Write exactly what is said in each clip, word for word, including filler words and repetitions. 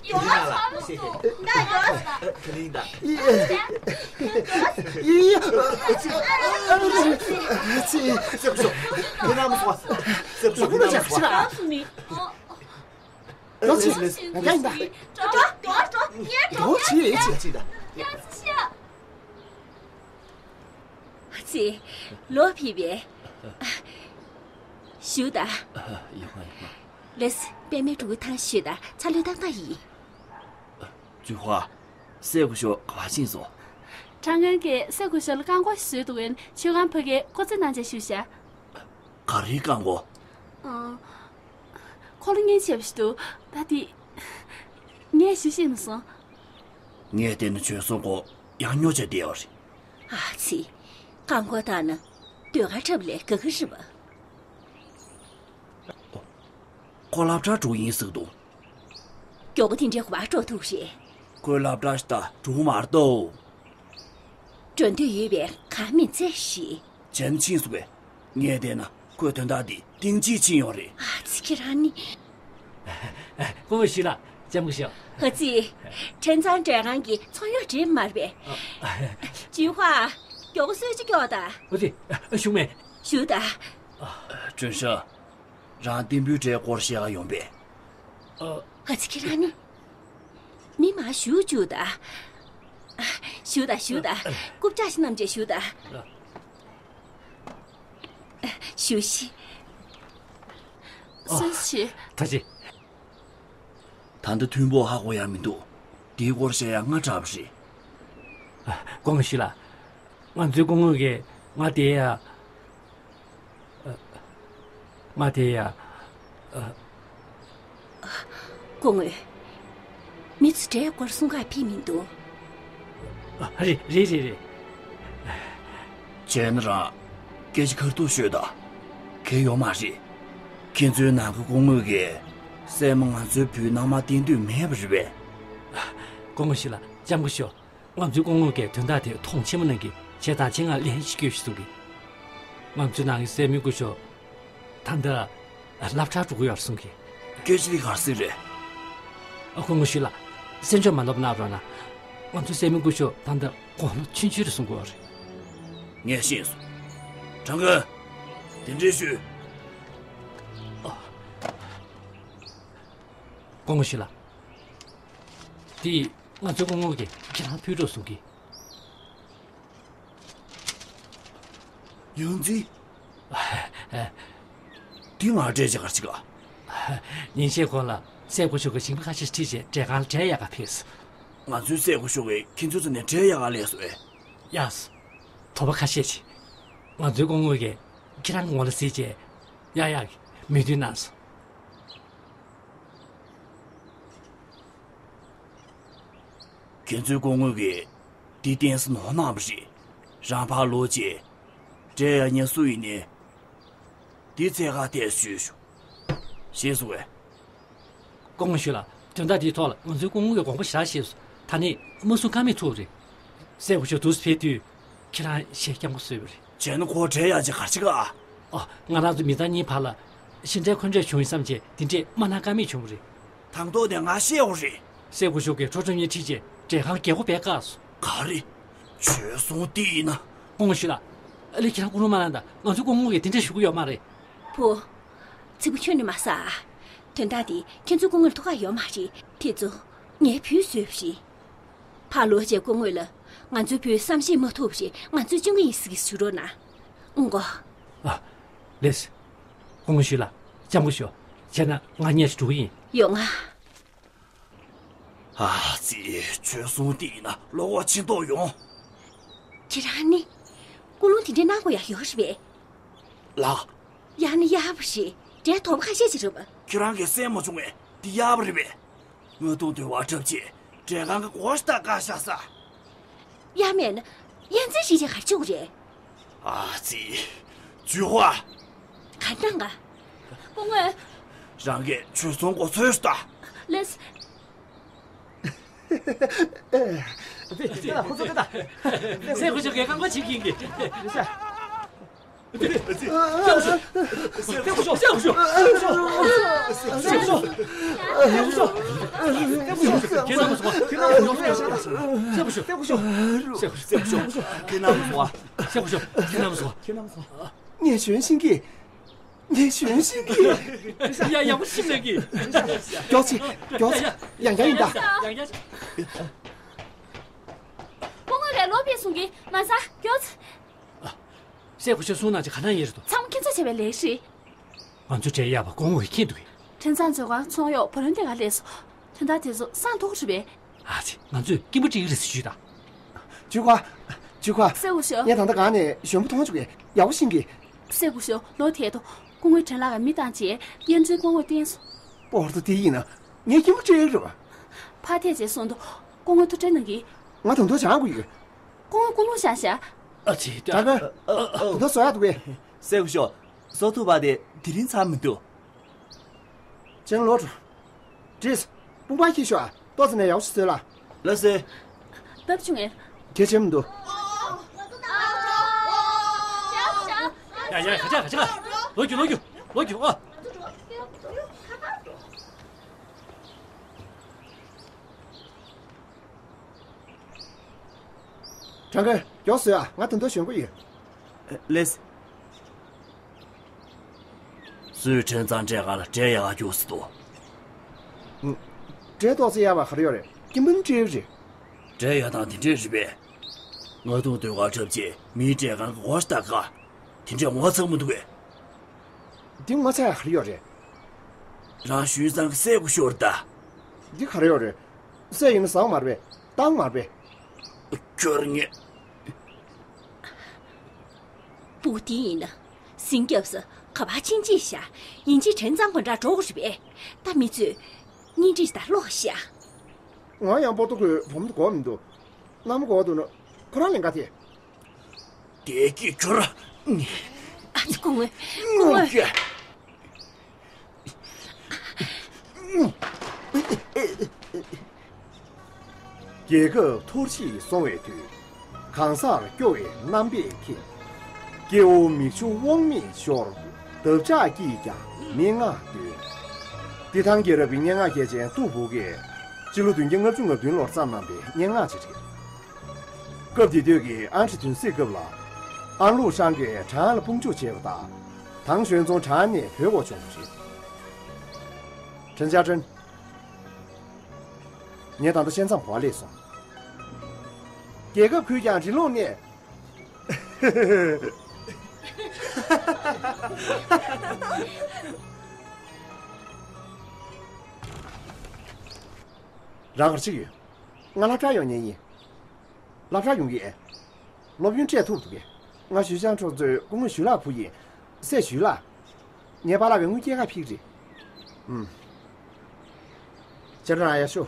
ཡོང་ང་ཚ་མོ་སོང་། ད་ཡོང་ང་ད། ཁ་ལིང་ད། ཡི་ཡི། ཨ་ཙི། ཨ་ཙི། སེར་པོ་ཤོག་ཁྱེད་རང་མ་སོང་བ། སེར་པོ་ཤོག་ཁྱེད་རང་མ་སོང་བ། ལགས་སོ་ནི། འགྲོ་ཆི། ཡ་ཡིན་ད། འགྲོ་འགྲོ་འགྲོ། ངས་འགྲོ། འགྲོ་ཆི་ཡིན་ཆི། ཡ་ཡིན་ད། ཡ་ཤ། ཨ་ཙི། ལོག་ཕེབས་པས། བཞུགས་དང་། ཡོང་ང་ཡོང་ང་། ལགས་སོ། པད་མའི་ཕྲུ་གུ་ཐང་ཤོད་དང་། ཚ་ལོས་ཏག་ཏག་ཡིན། ཙུའུ་ཧྭ། སེར་པོ་ཤོག་ག་པར་ཕྱིན་སོང་། ཁྲང་ངན་གྱིས་སེར་པོ་ཤོག་ལ་རྐང་འཁོར་ཞིག་བཟོས་འདུག་གས། མཆོད་ཁང་ཕ་གིར་སྐོར་ར་གནང་བྱས་བཞུགས་ཤག་ག་རེའི་རྐང་འཁོར། ཨང་། ཁོ་ལ་བརྙན་ཆས་པ་ཞིག་འདུག་ད་དེ། ངས་ཞུ་ཤེས་མ་སོང་། ངས་བལྟས་ན་བྱོལ་སོང་གོ། ཡང་སྙོག་བྱས་བསྡད་ཡོད་རེད། ཨ་ཙི། རྐང་འཁོར་བཏང་ན་ཟློས་གར་འཁྲབ་ལས་དགའ་གི་རེད་པ། ཁོ་སློབ་གྲྭར་འགྲོ་ཡིན་ཟེར་གི་འདུག་མགྱོགས་པོ་དེ་འདྲའི་ག་པར་འགྲོ་ཐུབ་རེད། ཁོས་སློབ་གྲྭ་ཞིག་ད་འགྲོ་གི་མ་རེད་དོ། འགྲོ་འདོད་ཡོད་པས་གང་མིན་འཚོལ་ཞིག་བྱས་ན་ཕྱིན་སོང་བས། ངས་བལྟས་ན་ཁོས་དོན་དག་འདི་གཏིང་ཅིག་ཕྱིན་ཡོད་རེད། ཨ་ཙི། ཁྱེད་རང་ནི། སྐུ་ངོ་ཞུས་ལགས། ལྕམ་སྐུ་ཞབས། ཨ་ཙི། ཁྲེན་ཚང་འབྲས་ཁང་གི་ཚོང་གཡོག་རེད་མ་རེད་པས། ཙུའུ་ཧྭ། མགྱོགས་པོ་གསོལ་ཇ་སྐྱོགས་དང་། ཨ་ཙི། ཞུ་མེད། ཞུ་དང་། ཀྲུང་ཧྲང་། རང་རྟེན་འབུལ་གྲལ་སྐོར་བཤད་ག་ཡོང་པས། ཨ་ཙི། ཁྱེད་རང་ནི། མི་མང་ཞུ་བཅུག་དང་། ཞུ་དང་ཞུ་དང་། རྐུབ་བཀྱག་ཞིག་བསྣམས་བྱས་ཞུ་དང་། ཞུ་ཤིག་སོ་ཤིག་ད་ཅི། ད་ལྟ་ཐུན་པོ་ཧ་གོ་ཡ་མི་འདུག་དེའི་སྐོར་བཤད་ཡ་སྔ་དྲགས་པ་རེད། སྐུ་ངོ་ཞུས་ལགས། ང་ཚོའི་སྐུ་ངོ་གིས་ང་དེ་ཡ། ང་དེ་ཡ། སྐུ་ངོ། མི་ཚོ་གྲལ་སྐོར་སྲུང་གར་ཕེབས་མི་འདུག་རེད་རེད་རེད་རེད། བྱས་ན་རང་སྐད་ཆ་ཁ་ཐུག་ཤོད་དང་། གལ་ཡོད་མ་རེད། ཁྱེད་ཚོའི་ནང་གི་སྐུ་ངོ་གིས་སྲས་མོ་ང་ཚོའི་བུའི་མནའ་མར་བསྟེན་འདོད་མེད་པ་རེད་པས། སྐུ་ངོ་ཞུས་ལགས། ལྕམ་སྐུ་ཞབས། ང་ཚོའི་སྐུ་ངོ་གིས་དོན་དག་དེ་མཐོང་ཆེན་པོ་གནང་གིས་བྱས་དང་བྱེད་ངང་ལན་ཞིག་སྐྱོན་ཞིག་གསུང་གིས། ང་ཚོའི་ནང་གི་སྲས་མོའི་སྐུ་ཞབས་ད་ལྟ་སློབ་གྲྭར་འགྲོ་གི་ཡོད་རེད་གསུང་གིས། སྐད་ཆ་དེ་ག་རེ་ཟེར་རེད། ཨ། སྐུ་ངོ་ཞུས་ལགས། གསན་ཕྱོགས་མ་ལོག་པ་གནང་རོགས་གནང་། ང་ཚོའི་སྲས་མོའི་སྐུ་ཞབས་ད་ལྟ་དགུང་ལོ་ཆུང་ཆུང་རེད་གསུང་གི་ཡོད་རེད། ངས་ཤེས་སོང་། ཁྲང་ཀོན། གདན་འདྲེན་ཞུས། ཨ། སྐུ་ངོ་ཞུས་ལགས། དེ་ང་ཚོའི་སྐུ་ངོ་གིས་ཁྱེད་རང་ཕུལ་རོགས་གསུང་གིས། ཡང་རྩིས། འདི་ང་སྤྲད་བྱས་ག་རེ་བྱེད་ག་ཉིན་ཤས་གོང་ལ་སྲས་སྐུ་ཞབས་ཀྱིས་ཞིང་པ་ཁ་ཤས་ཁྲིད་བྱས་འབྲས་ཁང་ལ་འབྲས་གཡར་ག་ཕེབས་སོང་། ང་ཚོའི་སྲས་སྐུ་ཞབས་ཀྱིས་ཁྱེད་ཚོའི་ཚབ་ནས་འབྲས་གཡར་ག་སླེབས་སོང་ཨེ། གཡར་སོང་། དོ་པོ་ཁ་ཤས་ཤིག་ང་ཚོའི་སྐུ་ངོ་གིས་ཁྱེད་རང་གི་ངོ་ལ་གཟིགས་བྱས་གཡར་ཡག་གི་མོས་མཐུན་གནང་སོང་། ཁྱེད་ཚོའི་སྐུ་ངོ་གིས་འདི་བསྟན་ས་ནོར་གནང་བ་རེད། རང་ཕར་ལོག་བྱས། འབྲས་གཡར་མཁན་སུ་ཡིན་ནའི། འདི་འཚོལ་ག་ཐད་ཞུས་ཤོག་ཤེས་སོང་ངས། སྐུ་ངོ་ཞུས་ལགས། དོན་དག་འདིའི་ཐོག་ལ་ང་ཚོའི་སྐུ་ངོ་གིས་དགོངས་པ་ཞེ་དྲག་བཞེས་སོང་། ད་ནི་མ་གསུང་ཀ་མེད་ཐུག་རེད། སྲས་སྐུ་ཞབས་དུས་སུ་ཕེབས་དུས་ཁྱེད་རང་ཞལ་སྐྱབས་མགོན་བཟོས་པ་རེད། བྱས་ན་ཁོ་འབྲས་གཡར་བྱས་ག་རེ་བྱེད་ག་ཨ། ང་རང་ཚོ་མི་ཚང་གཉིས་བར་ལ་ཞེ་འགྲས་འཁོན་འགྲས་བྱུང་ཡིན་བསམ་བྱས་འདི་འདྲས་མ་གནང་ཀ་མེད་བྱུང་བ་རེད། དང་ཐོག་ནས་ང་བཤད་དགོས་རེད། སྲས་སྐུ་ཞབས་ཀྱིས་ཁྲོ་ཁྲོ་གཉིས་ཁྲིད་བྱས་འབྲས་ཁང་རྒྱལ་སྒོ་བར་བཀག་སོང་། ག་རེ། བྱོལ་སོང་དེ་ཡིན་ན། སྐུ་ངོ་ཞུས་ལགས། ཨ་ལས། ཁྱེད་རང་སྐུ་རླུང་མ་ལངས་དང་། ང་ཚོའི་སྐུ་ངོ་གིས་དེ་འདྲས་ཞུ་གི་ཡོད་མ་རེད། བུ། ཚིག་པ་ཁྱོན་ནས་མ་ཟ། དོན་དག་འདི་ཁྱེད་ཚོའི་སྐུ་ངོ་ལ་ཐུག་ག་ཡོད་མ་རེད། དེ་ཚོ་ངའི་བུས་བཟོས་པ་རེད། ཕར་ལོག་བྱས་སྐུ་ངོ་ལ་ང་ཚོའི་བུས་བསམ་ཤེས་མ་ཐུབ་པ་རེད། ང་ཚོས་སྐྱོན་གྱི་ཡིན་ཟེར་གྱི་ཞུ་རོགས་གནང་། ཨང་གོ། ཨ། ལགས་སོ། སྐུ་ངོ་ཞུས་ལགས། ལྕམ་སྐུ་ཞབས། བྱས་ན་ང་སྔོན་ཞིག་འགྲོ་གི་ཡིན། ཡོང་ང་། ཨ་ཙི། བྱོལ་སོང་དེ་ཡིན་ན་བློ་ཁོག་ཆེ་མདོག་ཡོང་། ཁྱེད་རང་ནི། སྐུ་རླུང་དེ་འདྲའི་གནང་དགོས་ཡག་ཡོད་རེད་པས། ལགས། གཡར་ན་གཡར་བ་རེད། འབྲས་དོ་པོ་ཁ་ཤས་ཅིག་རེད་པ། ཁྱེད་རང་གིས་གསན་མ་བྱུང་ངས། འདི་གཡར་བ་རེད་པས། དངུལ་གཏོང་དུས་བར་འཁྲབ་བྱས་འབྲས་ཁང་གི་སྒོ་ཞིག་ད་བཀག་བཞག་ས། གཡར་མེད་ན་གཡར་རྩིས་ཞིག་བྱས་ག་རེ་བྱེད་དགོས་རེད། ཨ་ཙི། ཇུས་ཧྭ། ག་འདྲ་འགའ། སྐུ་ངོ། རང་གིས་བྱོལ་སོང་སྐོར་འཚོལ་ཤོག་ད། ལགས། ཁོ་ཚོ་ཀ་ད། སྲས་སྐུ་ཞབས་ཀྱིས་རྐང་པ་བྱེད་ཀྱིན་གྱི། སྲས་སྐུ་ཞབས། སྲས་སྐུ་ཞབས། སྲས་སྐུ་ཞབས། སྲས་སྐུ་ཞབས། སྲས་སྐུ་ཞབས། ཁྱེད་རྣམ་པ་ཚོ། ཁྱེད་རྣམ་པ་ཚོ། སྲས་སྐུ་ཞབས། སྲས་སྐུ་ཞབས། སྲས་སྐུ་ཞབས། ཁྱེད་རྣམ་པ་ཚོ། སྲས་སྐུ་ཞབས། ཁྱེད་རྣམ་པ་ཚོ། ཁྱེད་རྣམ་པ་ཚོ། ངས་གཞོན་ཤིང་གི། ངས་གཞོན་ཤིང་གི། ཡ། ཡག་པོ་ཞིག་ལས་གི། མགྱོགས་ཅིག། མགྱོགས་ཅིག། ཡང་ཡང་ཡིན་ད། ཡང་ཡང་། སྐུ་ངོ་རེ་ལོ་པི་སུང་གི་མ་ས་མགྱོགས་ཅིག། སྲས་སྐུ་ཞབས་གསུང་གནང་ཅིག་ག་ན་ཡིན་རེད་དོ། ཚང་མ་ཁྱེད་ཚོས་བྱས་པའི་ལས་རེད། ང་ཚོ་འབྲས་ཡག་པ་སྐུ་ངོས་ཁྱེད་འདུག་གི། ཁྲེན་ཚང་མཛོད་ཁང་ཚོང་གཡོག་བུ་ལོན་སྟེར་ག་སླེབས་སོང་། དོན་དག་དེ་ཚོ་སང་ཐོག་རེད་པས། ཨ་ཙི། ང་ཚོས་སྐྱིན་པ་སྤྲད་ཀྱི་རེད་ཟེར་ཞུས་དང་། ཇུས་ཁ། ཇུས་ཁ། སྲས་སྐུ་ཞབས། ངས་ད་ལྟ་གང་ནས་གཞོན་པོ་མཐོང་བྱུང་གི། ཡག་པོ་ཤེས་ཀྱི། སྲས་སྐུ་ཞབས། ལོ་དེ་དུ་སྐུ་ངོའི་དྲན་ལག་ག་མི་བཏང་བྱས་གཡས་འཛུལ་སྐུ་ངོས་བསྟན་སོང་། པོར་ཏོ་དེ་ཡིན་ན་ངས་སྐྱིན་པ་སྤྲད་ཀྱི་རེད་པ། ཕར་ཐད་བྱས་སོང་དུ་སྐུ་ངོ་ཐུགས་ཁྲལ་གནང་གི། ང་ད་དུང་སྦྱང་དགོས་ཡོད། སྐུ་ངོ་སྐུ་ངོ་བཞག་བཞག། ཨ་ཙི། ད་ག་ད་ལྟ་བཟོ་ཡག་འདུག་གས། སྲས་སྐུ་ཞབས། བཟོ་ཐུབ་པ་དེ་དེ་རིང་ཚར་མི་འདུག་ཅན་ལོ་ཀྲུ། ཀྲིས། དཔུང་པ་འཁྱེར་ཤོག་ཨ། ཏོག་ཙམ་ནས་ཡག་པོ་ཞིག་བཟོས་ལ། ལགས་སེ། སྟབས་བྱུང་ངས། གལ་ཆེན་མི་འདུག་ཡ་ཡ། ག་ཅག་ག་ཅག་ལོག་རྒྱུག་ལོག་རྒྱུག་ལོག་རྒྱུག་ཨ། ཀྲང་ཀེ། མགྱོགས་བཟོས་ཨ། ང་ད་དུང་གཞོན་སྐུ་ཡིན། ལགས། སུས་ཁྲེན་ཚང་འབྲས་ཁང་ལ་འབྲས་ཡག་ག་རྒྱུགས་སུ་འདུག་འབྲས་ཏོག་ཙེ་ཡག་པ་ག་རེ་ཡོད་རེད། སྐྱིན་པ་ནི་སྤྲད་ཡོད་རེད། འབྲས་ཡག་སྟངས་དེ་འདྲས་རེད་པས། ང་ཐུང་ཐུང་ག་འཁྲབ་ཆེད་མིའི་འབྲས་ཁང་གི་སྒོ་ཕྱེ་ད་ག་དེ་འདྲས་ངོ་ཚ་མི་འདུག་གས། འདི་ངོ་ཚ་ཡག་ག་རེ་ཡོད་རེད། རང་ཞུས་ཙང་གི་སྲས་སྐུ་ཞབས་རེད་ད། འདི་ག་རེ་ཡོད་རེད། སྲས་ཡིན་ན་ཟ་བ་མ་རེད་པས། བཏང་མ་རེད་པས། ཁྱོད་ངས། པུ་ཏིན་ཡིན་ན་ཟིང་སྐྱབས་སུ་ག་པར་ཕྱིན་ཅི་ཤ། ཡིན་གཅིག་ཁྲེན་ཚང་དགོན་གྲྭར་འགྲོ་དགོས་རེད་པས། ད་མི་ཚོས་གཉེན་སྒྲིག་ད་ལོག་ཤ། ང་ཡང་པོ་ཏོ་ཁོའི་བུ་མོ་དགོས་མི་འདུག་མནའ་མ་དགོས་འདུག་ན་ཁོ་རང་ལེན་ག་དེ། བདེ་སྐྱིད་ཁྱོད་ར། ཨ་ཙི། སྐུ་ངོ། སྐུ་ངོ། རྒྱལ་ཁབ་འཐོར་ཞིག་སོང་བའི་དུས། གང་སར་སྐྱོ་བའི་རྣམ་པས་ཁེངས། སྐྱེ་བོ་མིག་ཆུ་དབང་མེད་ཤོར། འདབ་ཆགས་ཀྱིས་ཀྱང་སྨྲེ་སྔགས་འདོན། འདི་ཐང་རྒྱལ་རབས་ཀྱི་སྙན་ངག་མཁས་ཅན་ཏུའུ་ཧྥུ་གིས་སྤྱི་ལོ་བདུན་བརྒྱ་ལྔ་བཅུ་ང་བདུན་ལོར་བརྩམས་གནང་པའི་སྙན་ངག་ཅིག་རེད། སྐབས་དེ་དུས་ཀྱི་ཨན་ཧྲི་བདུན་སྲིད་སྐབས་ལ། ཨན་ལུའུ་ཧྲང་གིས་ཁྲང་ཨན་ལ་དཔུང་འཇུག་བྱས་པ་དང་། ཐང་ཞོན་ཙུང་ཁྲང་ཨན་ནས་བྲོས་དགོས་བྱུང་བ་རེད། ཁྲེན་ཅཱ་ཀྲེན། ངས་ད་ལྟ་བཤད་མཚམས་གོ་བ་སླེབས་སོང་། རྒྱལ་ཁབ་ཁུལ་ཀྱང་རི་ལུང་གནས། རང་གར་ཅིག་ཡོད། ང་སློབ་གྲྭར་ཡོང་མཁན་ཡིན། སློབ་གྲྭར་ཡོང་གི་ཨེ། སློབ་ཡོན་སྤྲད་ཐུབ་འདུག་གས། ང་ཞུས་ཅང་ཁྲོ་ཚོའི་སྐུ་ངོ་ཞུས་ལགས་བུ་ཡིན། སྲས་ཞུས་ལགས། ངའི་པཱ་ལགས་ཀྱིས་དངུལ་སྐྱེད་ཀ་ཕུལ་གྱི་རེད། ཨུམ། ཅེ་ར་ཡ་ཤོ།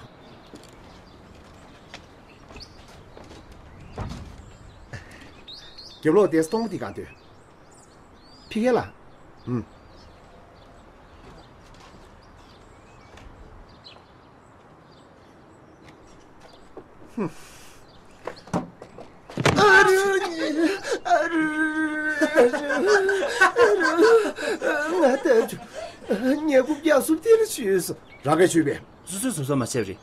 རྒྱབ་ལོགས་དེ་སྟོང་པ་འདི་གང་འདོད། ཕི་ཁེ་ལ། ཨུམ། ཨ་རུ། ཨ་རུ། ང་ལྟ་བུ་ཉལ་ཁུག་རྒྱག་སུབ་དེར་ཞུས་སོ། རང་གིས་ཞུས་པས། སོ་སོས་བཟོ་བཟོ་མ་བྱས་པ་རེད།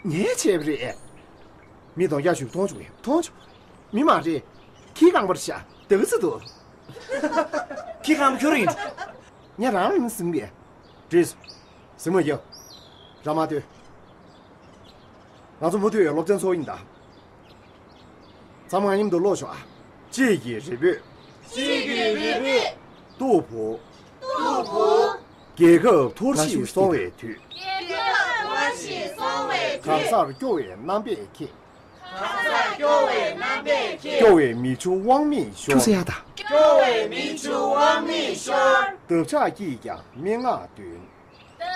ངས་བྱས་པ་རེད། མི་གདོང་རྒྱག་ཞུས་མཐོང་བྱུང་། མཐོང་བྱུང་། མི་མ་རེད། ཁྱི་རྐང་པར་བཞག་དག་ས་འདུག་ཁྱི་རྐང་པ་ཁྱོད་རང་ཡིན། ངས་རང་ལ་ཟིན་པས། བྲིས། ཟིན་མ་རྒྱག་རང་མ་ལྟོས། ང་ཚོ་མུ་མཐུད་སློབ་ཚན་ཚོགས་ཡིན་ད། ཚང་མ་མཉམ་དུ་ཀློག་ཤོག་ཨ། གཅིག་གིས་རེ་འབོད། གཅིག་གིས་རེ་འབོད། ཏུའུ་ཧྥུ། ཏུའུ་ཧྥུ། རྒྱལ་ཁབ་འཐོར་ཞིག་སོང་བའི་དུས། རྒྱལ་ཁབ་འཐོར་ཞིག་སོང་བའི་དུས། གང་སར་སྐྱོ་བའི་རྣམ་པས་ཁེངས། གང་སར་སྐྱོ་བའི་རྣམ་པས་ཁེངས། སྐྱོ་བའི་མིག་ཆུ་དབང་མེད་ཤོར། ཁྱུག་ཙམ་ཡག་དང་། སྐྱོ་བའི་མིག་ཆུ་དབང་མེད་ཤོར། འདབ་ཆགས་ཀྱིས་ཀྱང་སྨྲེ་སྔགས་འདོན།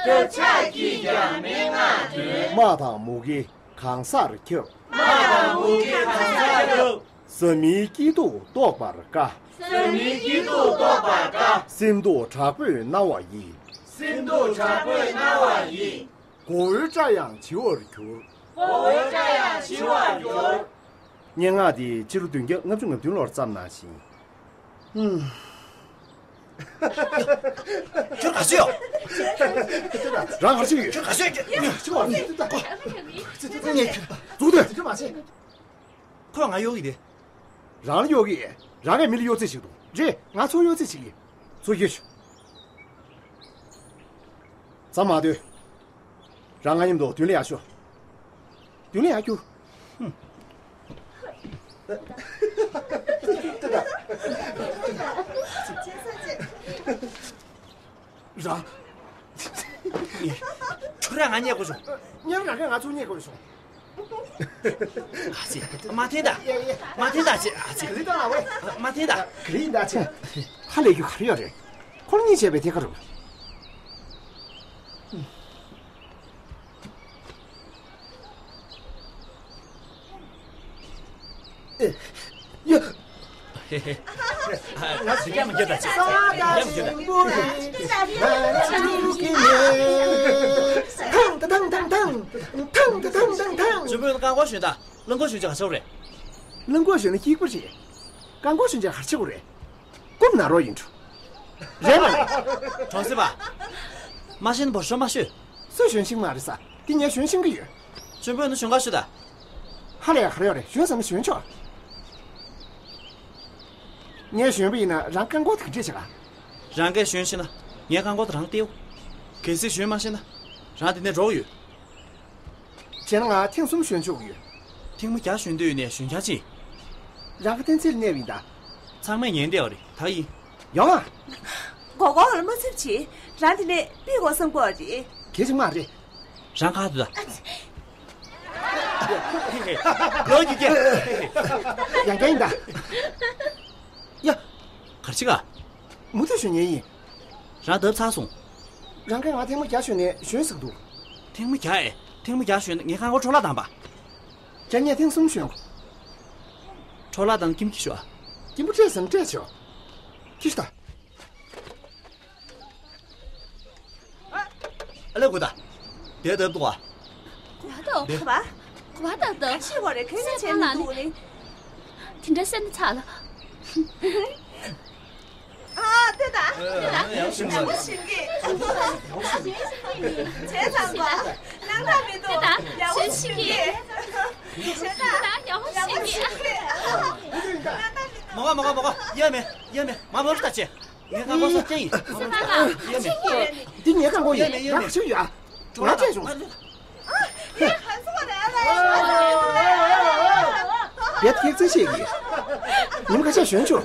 འདབ་ཆགས་ཀྱིས་ཀྱང་སྨྲེ་སྔགས་འདོན། དམག་དང་མུ་གེ་གང་སར་ཁྱབ། དམག་དང་མུ་གེ་གང་སར་ཁྱབ། བཟའ་མིའི་སྐྱིད་སྡུག་རྟོགས་པར་དཀའ། བཟའ་མིའི་སྐྱིད་སྡུག་རྟོགས་པར་དཀའ། སེམས་སྡུག་དྲག་པོས་མནར་བ་ཡིས། སེམས་སྡུག་དྲག་པོས་མནར་བ་ཡིས། མགོ་བོའི་སྐྲ་ཡང་བྱི་བར་གྱུར། མགོ་བོའི་སྐྲ་ཡང་བྱི་བར་གྱུར། སྙན་ངག་འདི་སྤྱི་ལོ་བདུན་བརྒྱ་ལྔ་བཅུ་ང་བདུན་ལོར་བརྩམས་གནང་ཞིང་། ཧུམ། ཁྱོད་ག་ཚོད་ཡོད། རང་ག་ཚོད་ཡོད། ཁྱོད་ག་ཚོད་ཡོད། ཁྱོད་ག་ཚོད་ཡོད། ཁྱོད་ག་ཚོད་ཡོད། འཛུགས་ཏེ། ཁོས་ང་གཡོག་གི་རེད། རང་ལ་གཡོག་གི། རང་གི་མི་ལ་གཡོག་རྩིས་བྱེད་ཀྱི་འདུག་རེད། ང་ཚོ་གཡོག་རྩིས་བྱེད་ཀྱི། ཚུར་ཁྱེར་ཤོག་མཚམས་མ་སྡོད། རང་ང་མཉམ་དུ་མདུན་ལ་ཡར་ཤོག་མདུན་ལ་ཡར་རྒྱུགས། རང་། ཁྱོད་རང་ང་བསྙལ་དགོས་བྱུང་། བསྙལ་རང་གིས་ང་ཚོ་བསྙལ་དགོས་བྱུང་། ཨ་ཙི། མ་འཐེན་ད། ཡ་ཡ། མ་འཐེན་ད་ཅེ། ཨ་ཙི། ག་རེ་བཏང་ལ་བས། མ་འཐེན་ད། ག་རེ་ཡིན་ད་ཅེ། ཧ་ལས་རྒྱུ་ག་རེ་ཡོད་རེད། ཁོ་གཉིས་བྱས་པའི་ཐད་ཀ་རུ། ཡ། ང་ཚོ་རྒྱ་མི་རྒྱ་ད་ཅི། རྒྱ་མི་རྒྱ་ད། ཐང་ཐང་ཐང་ཐང་། ཐང་ཐང་ཐང་ཐང་། ཇུན་པོ་ཡོན་རྐང་འཁོར་ཞོན་ད། རླངས་འཁོར་ཞོན་ཅིག་ག་ཆོག་རེད། རླངས་འཁོར་ཞོན་ན་སྐྱིད་པོ་རེད། རྐང་འཁོར་ཞོན་ཅིག་ག་ཆོག་རེད། རྐུབ་ན་རོགས་ཡིན་འགྲོ། རེད་མ་རེད། གྲོང་གསེབ་པ། མ་ཤེས་ན་བོར་ཤོག་མ་ཤོད། སུས་ཞོན་ཤེས་མ་རེད་ས། དེ་ངས་ཞོན་ཤེས་ཀྱི་ཡོད། ཇུན་པོ་ཡོན་ན་ཞོན་ག་ཤོད་ད། ཧ་ལས་ཡ་ག་རེ་ཡོད་རེད། ཞོན་བསམ་ན་ཞོན་ཆོག་ངས་ཞོན་པ་ཡིན་ན་རང་རྐང་འཁོར་དེ་ག་འདྲས་བྱེད་ག་རང་གིས་ཞོན་ཤེས་ན་ངའི་རྐང་འཁོར་དེ་རང་སྟེར། གལ་སྲིད་ཞོན་མ་ཤེས་ན་རང་དེ་ནས་འགྲོ་གི་ཡོད། བྱས་ན་ང་ཐེངས་གསུམ་ཞོན་ཆོག་གི་ཡོད། ཐེངས་མ་བརྒྱ་ཞོན་འདོད་ཡོད་ན་ཞོན་རྒྱུ་ཅི། རང་ག་བསྟན་འཛིན་ལ་གནས་པ་ཡིན་ད། ཚང་མས་ཉན་བསྡད་པ་རེད། ད་ཡིན། ཡོང་ཨ། མགོ་སྐོར་ལ་མ་ཚུད་ཅི། རང་དེ་ནས་ཕུད་དགོས་བསམ་གྱི་ཡོད་རེད། གལ་ཆེ་མ་རེད། རང་ག་འདུག་ད། ལོ་རྒྱུས་ཀྱི། ཡང་བསྐྱར་ཡིན་ད། ཡ། ག་རེ་བྱེད་ག་མུ་མཐུད་ཞོན་མཁན་ཡིན། རང་བརྡབ་ཚར་སོང་། རང་གིས་ང་ཐེངས་མ་བརྒྱ་ཞོན་ནས་ཞོན་ཟེར་གྱི་འདུག་ཐེངས་མ་བརྒྱ་ཨེ། ཐེངས་མ་བརྒྱ་ཞོན་ན་ངའི་རྐང་འཁོར་འཕྲོ་བརླག་བཏང་པ། བརྒྱ་ངས་ཐེངས་གསུམ་ཞོན། འཕྲོ་བརླག་བཏང་ན་སྐྱིན་པོ་ཁྱེར་ཤོག་ཨ། སྐྱིན་པོ་སྤྲད་ཟེར་ན་སྤྲད་ཆོག་ཁྱེར་ཤོག་ད། ཨ་ལས་དགོས་ད། དེ་བརྡབ་འདུག་ཨ། གོ་བ་ད། གོ་བ། གོ་བ་ད་ད། ཤི་བ་རེད། ཁས་ལེན་བྱས་ནས་འདུག་ནི། དེ་འདྲ་བཤད་ན་ཚར་ལ། ཨ། ལྟོས་དང་། ལྟོས་དང་། ཡག་པོ་ཞིམ་གི། བྱས་ཙང་གོ། སྣང་དག་མི་འདུག་ལྟོས་དང་། ཡག་པོ་ཞིམ་གི། བྱས་ཙང་། ལྟོས་དང་། ཡག་པོ་ཞིམ་གི། སྣང་དག་མི་འདུག་མོ་ག་མོ་ག་མོ་ག་ཡ་མེ་ཡ་མེ་མ་མོ་ལྟ་ཅེ། ངས་ཁ་སྐོར་ས་ཅན་ཡིན། ཡ་མེ། འདི་ངའི་ཁ་སྐོར་ཡིན། ཡ་མེ་ཡ་མེ། ང་ཆུ་ཡ། ང་ཆེ་བྱུང་། བེད་ཁེག་ཙེ་ཤེས་ཀྱི། ཉིན་ཁ་ཤས་ཞོན་ཆུ།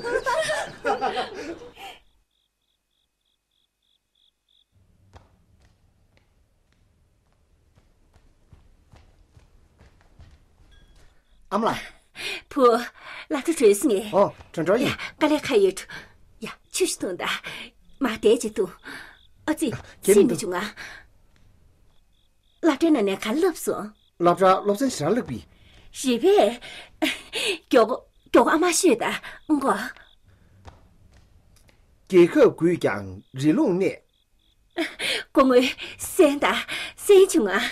ཨ་མ་ལགས། བུ། སློབ་གྲྭ་གྲོལ་སོང་ངས། ཨོ། གྲོལ་གྲོལ་ཡིན། ཡ། དཀའ་ལས་ཁག་ཡོད། ཡ། ཆུ་ཞིག་འཐུང་དང་། མར་བསྡད་ཅིག་འཐུང་། ཨ་ཙི། ཁྱེད་ཚིག་མི་འདུག་བྱུང་ང་། སློབ་གྲྭའི་ནང་ནས་ག་རེ་བསླབས་སོང་། སློབ་གྲྭ་སློབ་ཚན་ཞེ་དྲག་བསླབས་པས། རེད་པས། མགྱོགས་མགྱོགས་ཨ་མ་ཤོད་དང་ཨང་གོ། རྒྱལ་ཁབ་རྒུད་ཀྱང་རི་ལུང་གནས། སྐུ་ངོ། གསན་དང་། གསན་བྱུང་ང་།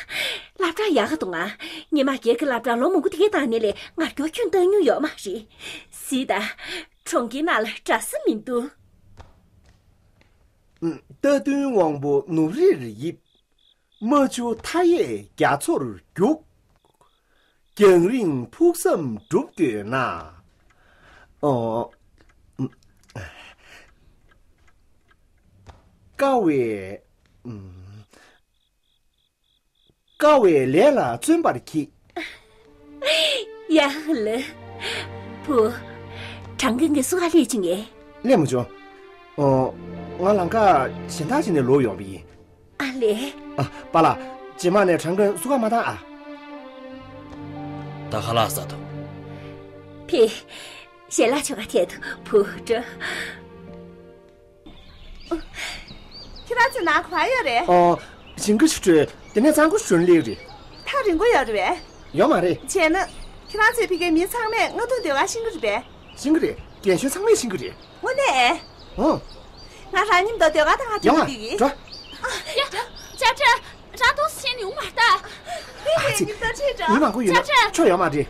སློབ་གྲྭ་ཡག་ག་འདུག་ང་། ཉི་མ་སྒེར་གྱི་སློབ་གྲྭ་ལོ་མང་པོ་དེ་གའི་བཏང་ནས་ལས་ང་མགྱོགས་ཁྱོན་བཏང་མྱོང་ཡོད་མ་རེད། གཟིགས་དང་། གྲོང་ཁྱེར་ནང་ལ་གྲྭ་ས་མི་འདུག་རྟ་བདུན་དབང་པོ་ནུབ་རིར་ཡིབ། རྨ་ཆུ་མཐའ་ཡས་རྒྱ་མཚོར་རྒྱུག་རྒྱང་རིང་ཕུགས་བསམ་འགྲུབ་འདོད་ན། ཨོ། དཀའ་བའི། དཀའ་བའི་ལས་ལ་བརྩོན་པར་གྱིས། ཡ་ལེ། བུ། གྲང་གིན་གྱི་སུ་ག་ལས་ཅི་ངས། ལས་མ་བྱུང་། ཨོ། ང་ལམ་ཁ་གཞན་དག་ཅིག་ནས་ལོག་ཡོང་བ་ཡིན། ཨ་ལས། ཨ། པཱ་ལགས། རྗེས་མ་ནས་གྲང་གིན་སུ་ག་མ་བཏང་ཨ། ད་ཁ་ལག་ཟ་དོ། ཕེ། ཞལ་ལག་མཆོད་ག་ཐད་དུ་བུ་འགྲོ། ཁྱེད་རང་ཚོའི་ནང་ག་པར་ཡོད་རེད། ཨོ། ཞིང་ཁ་ཞིག་བྲོས། དེ་ནས་གཙང་པོ་ཞིག་བྲོས་ནས་སླེབས་རེད། ཐག་རིང་པོ་ཡོད་རེད་པས། ཡོད་མ་རེད། བྱས་ན། ཁྱེད་རང་ཚོའི་ཕ་གིའི་མི་ཚང་མས་རྔ་རྡུང་ཟློས་གར་ཤེས་ཀྱི་རེད་པས། ཤེས་ཀྱི་རེད། རྒན་གཞོན་ཚང་མས་ཤེས་ཀྱི་རེད། དངོས་གནས། ཨོ། ང་རང་མཉམ་དུ་ཟློས་གར་ལྟ་ག་འགྲོ་གི་ཡོད། ཡ། འགྲོ། ཅ་ཀྲེན། རང་འདུག་སེ་བྱས་ནས་ཡོང་མ་ད། ཨ་ཙི། མི་མང་པོ་ཡོད་ན་ཆོ་ཡོད་མ་རེད།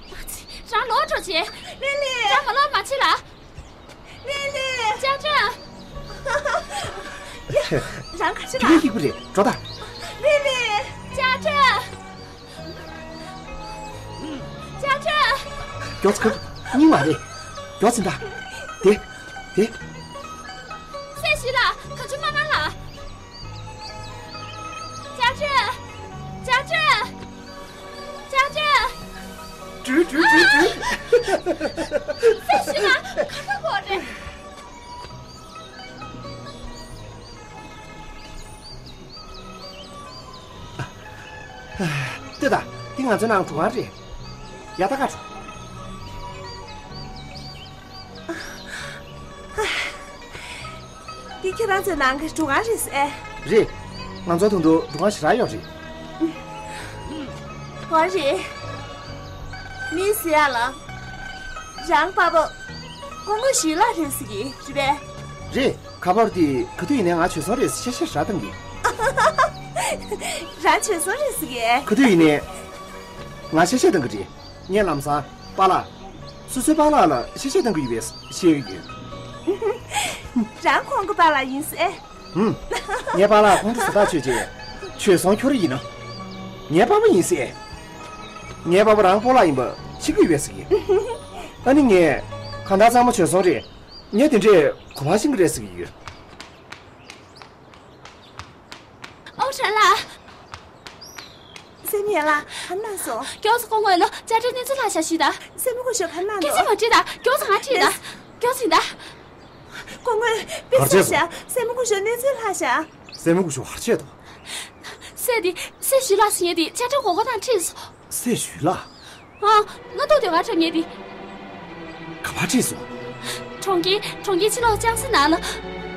ཅ་ཀྲེན། རང་ལོག་འགྲོ་བྱེད། ལི་ལི། རང་མ་ལོག་མ་བྱེད་ལ། ལི་ལི། ཅ་ཀྲེན། རང་ག་ཅི་ལ། དེ་གི་ཡིག་པ་རེད། འགྲོ་ད། ལི་ལི། ཅ་ཀྲེན། ཅ་ཀྲེན། མགྱོགས་ཙམ་ཁ། སྙིང་མ་རེད། མགྱོགས་ཙམ་ད། དེ། དེ། སེ་ཞུ་ལ། ག་ཅུ་མ་ན་ལ། ཅ་ཀྲེན། ཅ་ཀྲེན། ཅ་ཀྲེན། དྲུད་དྲུད་དྲུད་དྲུད། སེ་ཞུ་ལ། ག་ས་གོ་རེད། ལྟོས་དང་། འདི་ང་ཚོའི་ནང་སྒྲུབ་ཁང་རེད། ཡ་ད་ག་འགྲོ། འདི་ཁྱེད་རང་ཚོའི་ནང་གི་སྒྲུབ་ཁང་རེད་ཟེ། རེད། ང་ཚོ་ད་དུང་སྒྲུབ་ཁང་ཞེ་དྲག་ཡོད་རེད། འོ་རེད། མི་ཟེར་ཡ་ལ། རང་པ་པོ། སྐུ་ངོ་ཞུས་ལགས་རེད་ཟེར་གི་རེད་པས། རེད། ཁ་པར་དེ་ག་དུས་ཡིན་ནའི་ང་བྱོལ་སོང་རེད་ཟེར་གཤེ་གཤེ་ར་བཏང་གི། རང་བྱོལ་སོང་རེད་ཟེར་གི། ག་དུས་ཡིན་ནའི་ང་གཤེ་གཤེ་བཏང་གི་རེད། ངས་ལམ་སང་པཱ་ལགས། སོ་སོའི་པཱ་ལགས་ལ་གཤེ་གཤེ་བཏང་གི་ཡོད་པས་བཤད་ཀྱི་ཡོད། རང་ཁོང་གི་པཱ་ལགས་ཡིན་ཟེ། ཧུམ། ངའི་པཱ་ལགས་ཁོང་ཚོ་ཟ་ཐག་ཆོད་རྗེས་བྱོལ་སོང་ཁྱོད་ར་ཡིན་ན། ངའི་པཱ་པ་ཡིན་ཟེ། ངའི་པཱ་པ་རང་སྤོ་ལགས་ཡིན་པ་ཤེས་ཀྱི་ཡོད་ཟེར་གི། ཨ་ནི་ངས་གང་ལྟར་ཚང་མ་བྱོལ་སོང་རེད། ངས་དེ་འདྲས་གོ་བ་ཤེས་ཀྱི་རེད་ཟེར་གི་ཡོད། ཨོ་ཧྲན་ལགས། སེམས་ཡན་ལགས་ག་ན་སོང་། མགྱོགས་སུ་སྐུ་ངོ་ལ་ཅ་ཀྲེན་གནས་ཚུལ་ལྷག་བཞག་ཞུས་དང་། སེམས་མ་སྐུ་ཞོགས་ག་ན་སྐད་ཆ་འདུག་མ་དྲིས་དང་། མགྱོགས་སུ་ང་དྲིས་དང་། ལེས། མགྱོགས་སུ་ཡིན་དང་། སྐུ་ངོ་དཔེ་བཟང་བཞག་སེམས་མ་སྐུ་ཞོགས་གནས་ཚུལ་ལྷག་བཞག་སེམས་མ་སྐུ་ཞོགས་ག་རེ་བྱས་འདུག་སྲས་དེ་སྲས་ཞུས་ལགས་ཟེར་མཁན་དེ་ཅ་ཀྲེན་གོ་གོ་དང་འཁྲིས་སོང་། སྲས་ཞུས་ལགས། ཨ། རྔ་རྡོ་སྡེ་ཁག་འཁྲབ་མཁན་དེ། ག་པར་འཁྲིས་སོང་། གྲོང་ཁྱེར་གྲོང་ཁྱེར་ཕྱི་ལོགས་ལྕང་གཟི་ནང་ལ།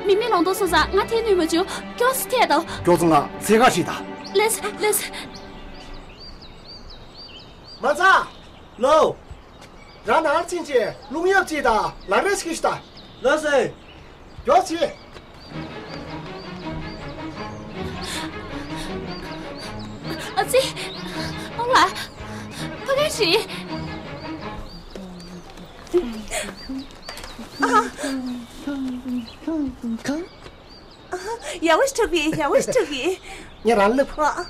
མིག་མིག་ལོང་རྡོག་སོང་ཙང་ང་དེར་སྣུན་མ་བྱུང་། མགྱོགས་སུ་ཐད་དང་། མགྱོགས་ཙམ་ང་འཚོལ་ག་ཁྲིད་དང་། ལེས། ལེས། མ་ཚ། ལོ། རང་ནང་ཕྱིན་བྱས་རླུང་གཡབ་ཅིག་དང་ལག་རས་ཅིག་ཞུ་དང་། ལགས་སེ། མགྱོགས་བྱེད། ཨ་ཙི། ཨོང་ལགས། ཕ་གི་ཞིག་ཨ། ཡ་ཝེ་ཤི་ཁྲག་གི། ཡ་ཝེ་ཤི་ཁྲག་གི། ངས་རང་ལབ། ཨ།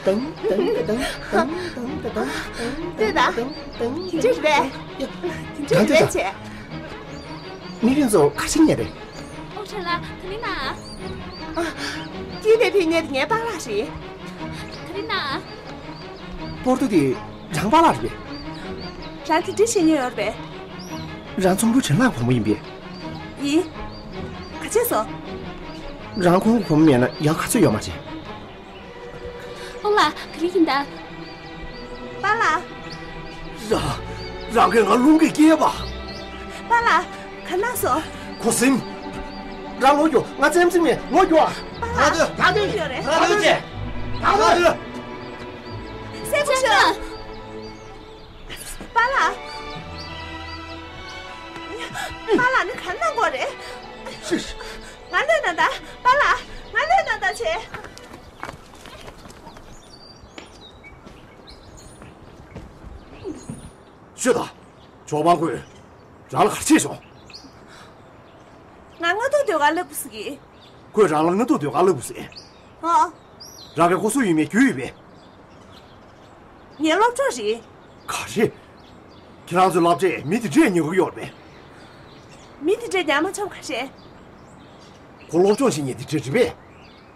ཏང་ཏང་ཏང་ཏང་ཏང་ཏང་ཏང་ཏང་ཏང་ཏང་ཏང་། དེ་འདྲ་རེད་པས། ཡ། དེ་འདྲ་རེད་པས་བྱས། མི་ཕན་ཚུན་ག་རེ་བྱེད་མཁན་རེད། ཨོ་ཁྲ་ལ་ག་ལི་ན། ཨ། དཀྱིལ་ནས་ཕེབས་མཁན་དེ་ངའི་པཱ་ལགས་རེད། ག་ལི་ན། པོར་ཏོ་དེ་རང་པཱ་ལགས་རེད་པས། རང་དེ་འདྲ་བཤད་མཁན་ཡོད་རེད་པས། རང་ཚོང་དཔོན་ཁྲེན་ལགས་བུ་མོ་ཡིན་པས། ཡིན། ག་བྱས་སོང་། རང་ཁོང་གི་བུ་མོ་མེད་ན་ཡག་ག་ཚོད་ཡོད་མ་རེད། ཨོ་ལགས། ག་རེ་ཡིན་ད། པཱ་ལགས། རང་། རང་གིས་ང་རླུང་གིས་བསྐྱེལ་བ། པཱ་ལགས། ག་ན་སོང་། ཁུ་སིམ། རང་ལོག་རྒྱུགས། ང་རྩེད་མོ་རྩེ་མི་ལོག་རྒྱུགས་ཨ། པཱ་ལགས། ད་དུ། ད་དུ་ཡོད་རེད། ད་དུ་ཅེ། ད་དུ། སྲས་སྐུ་ཞབས། པཱ་ལགས། པཱ་ལགས་ནི་ག་ན་གོ་རེད། ཤི་ཤི། ང་ལོས་ན་ད། པཱ་ལགས། ང་ལོས་ན་ད་ཆེ། ཤོད་དང་། ཇོ་པང་ཁོས་རང་ལ་ག་རེ་བྱས་སོང་། ང་རྔ་རྡོ་སྡོད་ག་ལབ་དགོས་ཟེར་གི། ཁོས་རང་ལ་རྔ་རྡོ་སྡོད་ག་ལབ་དགོས་ཟེར། ཨོ། རང་གི་ཁོ་སུ་ཡིན་མིན་རྒྱུས་ཡོད་པས། ངའི་སློབ་གྲོགས་རེད། ག་རེ། ཁྱེད་རང་ཚོའི་སློབ་གྲྭས་མི་དེ་འདྲས་ཉོ་གི་ཡོད་རེད་པས། མི་དེ་འདྲས་ཉམས་མ་ཆོམ་ག་རེ། ཁོ་སློབ་སྦྱོང་བྱེད་མཁན་དེ་འདྲས་རེད་པས།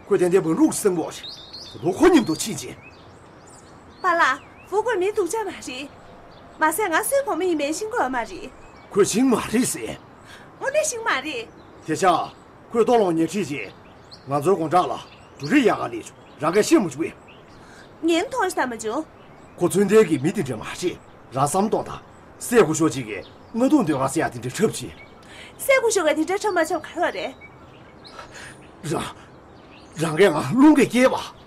ཁོས་ཏན་ཏན་བང་ཕྲུག་གི་སྲིང་མོ་རེད། ད་དུང་ཁོ་མཉམ་དུ་ཕྱིན་རྗེས། པཱ་ལགས། བུ་ཁོ་མི་སྡུག་ཅག་མ་རེད། མ་ཟད་ང་སུའི་བུ་མོ་ཡིན་མིན་ཤེས་ཀྱི་ཡོད་མ་རེད། ཁོས་ཤེས་ཀྱི་མ་རེད་ཟེར། དངོས་གནས་ཤེས་ཀྱི་མ་རེད། དེ་ཆ། ཁོས་ལྟོ་སློང་ཉལ་ཁྲིད་རྗེས། ང་ཚོའི་དགོང་དག་ལ་འབྲུ་རིགས་གཡར་ག་སླེབས་བྱུང་། རང་གིས་ཤེས་མ་བྱུང་བས། ངས་མཐོང་ཤེས་མ་བྱུང་། ཁོ་ཚུལ་ལྡན་གྱི་མི་དེ་འདྲ་མ་རེད། རང་བསམ་གཏོང་དང་། སྲས་སྐུ་ཞབས་ཅིག་གིས་རྔ་རྡུང་སྡོད་ག་ཟེར་ཡ་དེ་འདྲ་འཁྲབ་བྱས། སྲས་སྐུ་ཞབས་ཀྱིས་དེ་འདྲ་འཁྲབ་མ་འཁྲབ་ག་རེ་རེད། རང་། རང་གིས་ང་རླུང་གིས་བསྐྱེལ་བ།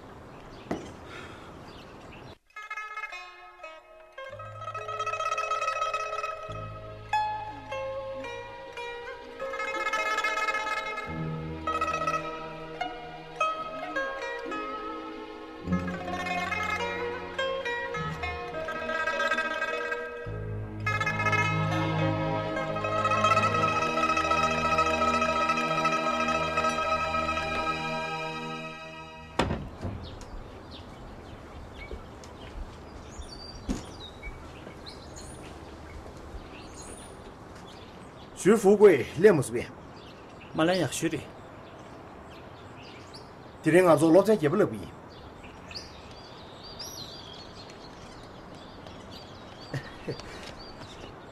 ཞུས་ཧྥུའུ་ཀུའེ་སླེབས་མ་སོང་བས། མ་སླེབས་ན་ཡག་ཤོས་རེད། དེ་རིང་ང་ཚོ་སློབ་ཚན་བརྒྱད་པ་བསླབ་ཀྱི་ཡིན།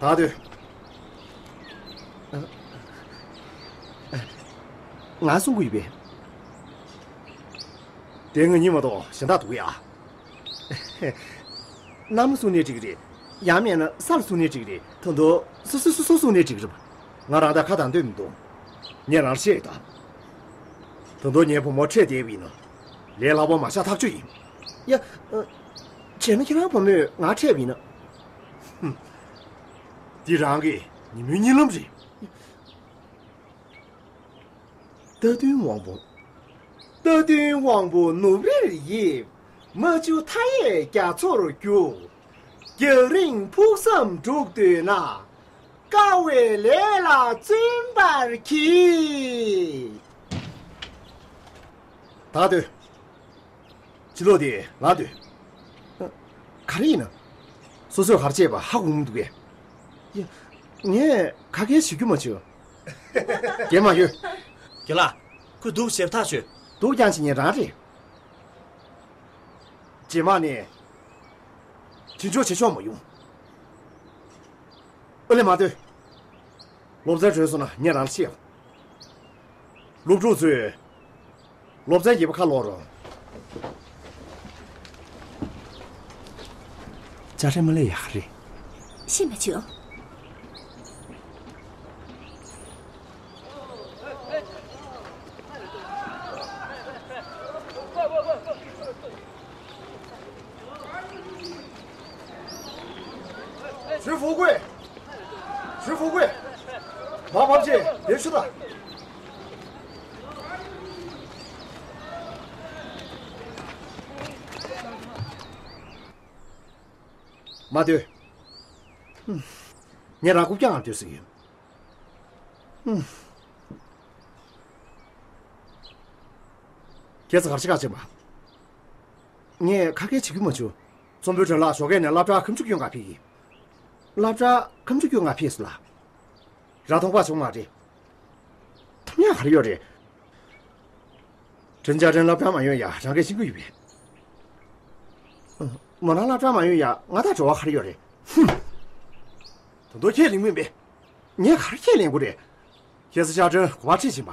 ད་དུས། ང་གསུང་གི་ཡོད་པས། དེ་ང་གཉིས་མ་གཏོགས་གཞན་དག་འདུག་ཡ། གནམ་ལ་གསུང་ནའི་འགྲིག་གི་རེད། ཡང་མིན་ན་ས་ལ་གསུང་ནའི་འགྲིག་གི་རེད། ད་དུང་སོ་སོ་སོ་སོ་གསུང་ནའི་འགྲིག་གི་རེད། ང་རང་ད་ཁ་གཏད་འདོད་མི་འདུག་ངས་རང་ལ་བཤད་ཡོད་ད། ད་དུང་ངའི་བུ་མོ་འཕྲད་བསྡད་པ་ཡིན་ན། ལས་སླ་པོ་མ་བཞག་ཐག་ཆོད་ཡིན། ཡ། ཨ། བྱས་ན་ཁྱེད་རང་བུ་མོས་ང་འཕྲད་པ་ཡིན་ན། ཧུམ། འདི་རང་གི་ཉིན་མོའི་གཉིད་ལམ་རེད། རྟ་བདུན་དབང་པོ། རྟ་བདུན་དབང་པོ་ནུབ་རིར་ཡིབ། རྨ་ཆུ་མཐའ་ཡས་རྒྱ་མཚོར་རྒྱུག་རྒྱང་རིང་ཕུགས་བསམ་སྒྲུབ་འདོད་ན། དཀའ་བའི་ལས་ལ་བརྩོན་པར་གྱིས། ད་སྡོད། ཕྱི་ལོགས་དེ་ལ་སྡོད། ག་རེ་ཡིན་ན། སོ་སོས་ག་རེ་བྱས་པ་ཧ་གོ་མི་འདུག་གས། ཡ། ངས་ག་གེ་བྱེད་རྒྱུ་མ་བྱུང་། རྒན་མ་ཡོད། རྒན་ལགས། ཁོས་སྡུག་བྱས་པ་ཐག་ཆོད། སྡུག་རྐྱང་བྱེད་མཁན་རང་རེད། རྗེས་མ་ནས་དེ་འདྲ་བྱེད་ཆོག་མ་ཡོང་། ཨ་ལས་མ་སྡོད། སློབ་ཚན་གྲོལ་སོང་ན་ངས་རང་ལ་བཤད་ཡོང་། སློབ་ཕྲུག་ཚོས་སློབ་ཚན་བརྒྱད་པ་ཁ་ལོག་རོགས། ཅ་ཧྲན་མ་སླེབས་ཡག་རེད། ཤེས་མ་བྱུང་། ཞུས་ཧྥུའུ་ཀུའེ། ཞུས་ཧྥུའུ་ཀུའེ། མར་བབས་བྱས་འདིར་ཞུ་དང་། མ་སྡོད། ངས་རང་རྐུབ་བཀྱག་ནང་སྡོད་ཟེར་གྱི་ཡོད། ཁྱེད་ཚོ་ག་རེ་བྱེད་ག་ཕྱིན་པ། ངས་ག་གེ་བྱེད་རྒྱུ་མ་བྱུང་། ཚོང་དཔོན་ཁྲོན་ལགས་ཞོགས་ཀས་ནས་སློབ་གྲྭར་ཁ་མཆུ་སྐྱོན་ག་ཕེབས་ཀྱི། སློབ་གྲྭར་ཁ་མཆུ་སྐྱོན་ག་ཕེབས་སོང་ལགས། ར་མཐོང་པ་བྱུང་མ་རེད། ཐམ་ཡག་ག་རེ་ཡོད་རེད། ཁྲིན་ཅཱ་ཁྲིན་སློབ་གྲྭར་མ་ཡོང་ཡ་རང་གིས་ཤེས་ཀྱི་ཡོད་པས། མོ་རང་སློབ་གྲྭར་མ་ཡོང་ཡ་ང་དང་འབྲེལ་བ་ག་རེ་ཡོད་རེད། ཧུམ། ད་དུང་ཁས་ལེན་མིན་པས། ངས་ག་རེ་ཁས་ལེན་དགོས་རེད། ཁྱེད་ཚོ་ཅཱ་ཁྲིན་ག་པར་ཁྲིད་ཕྱིན་པ།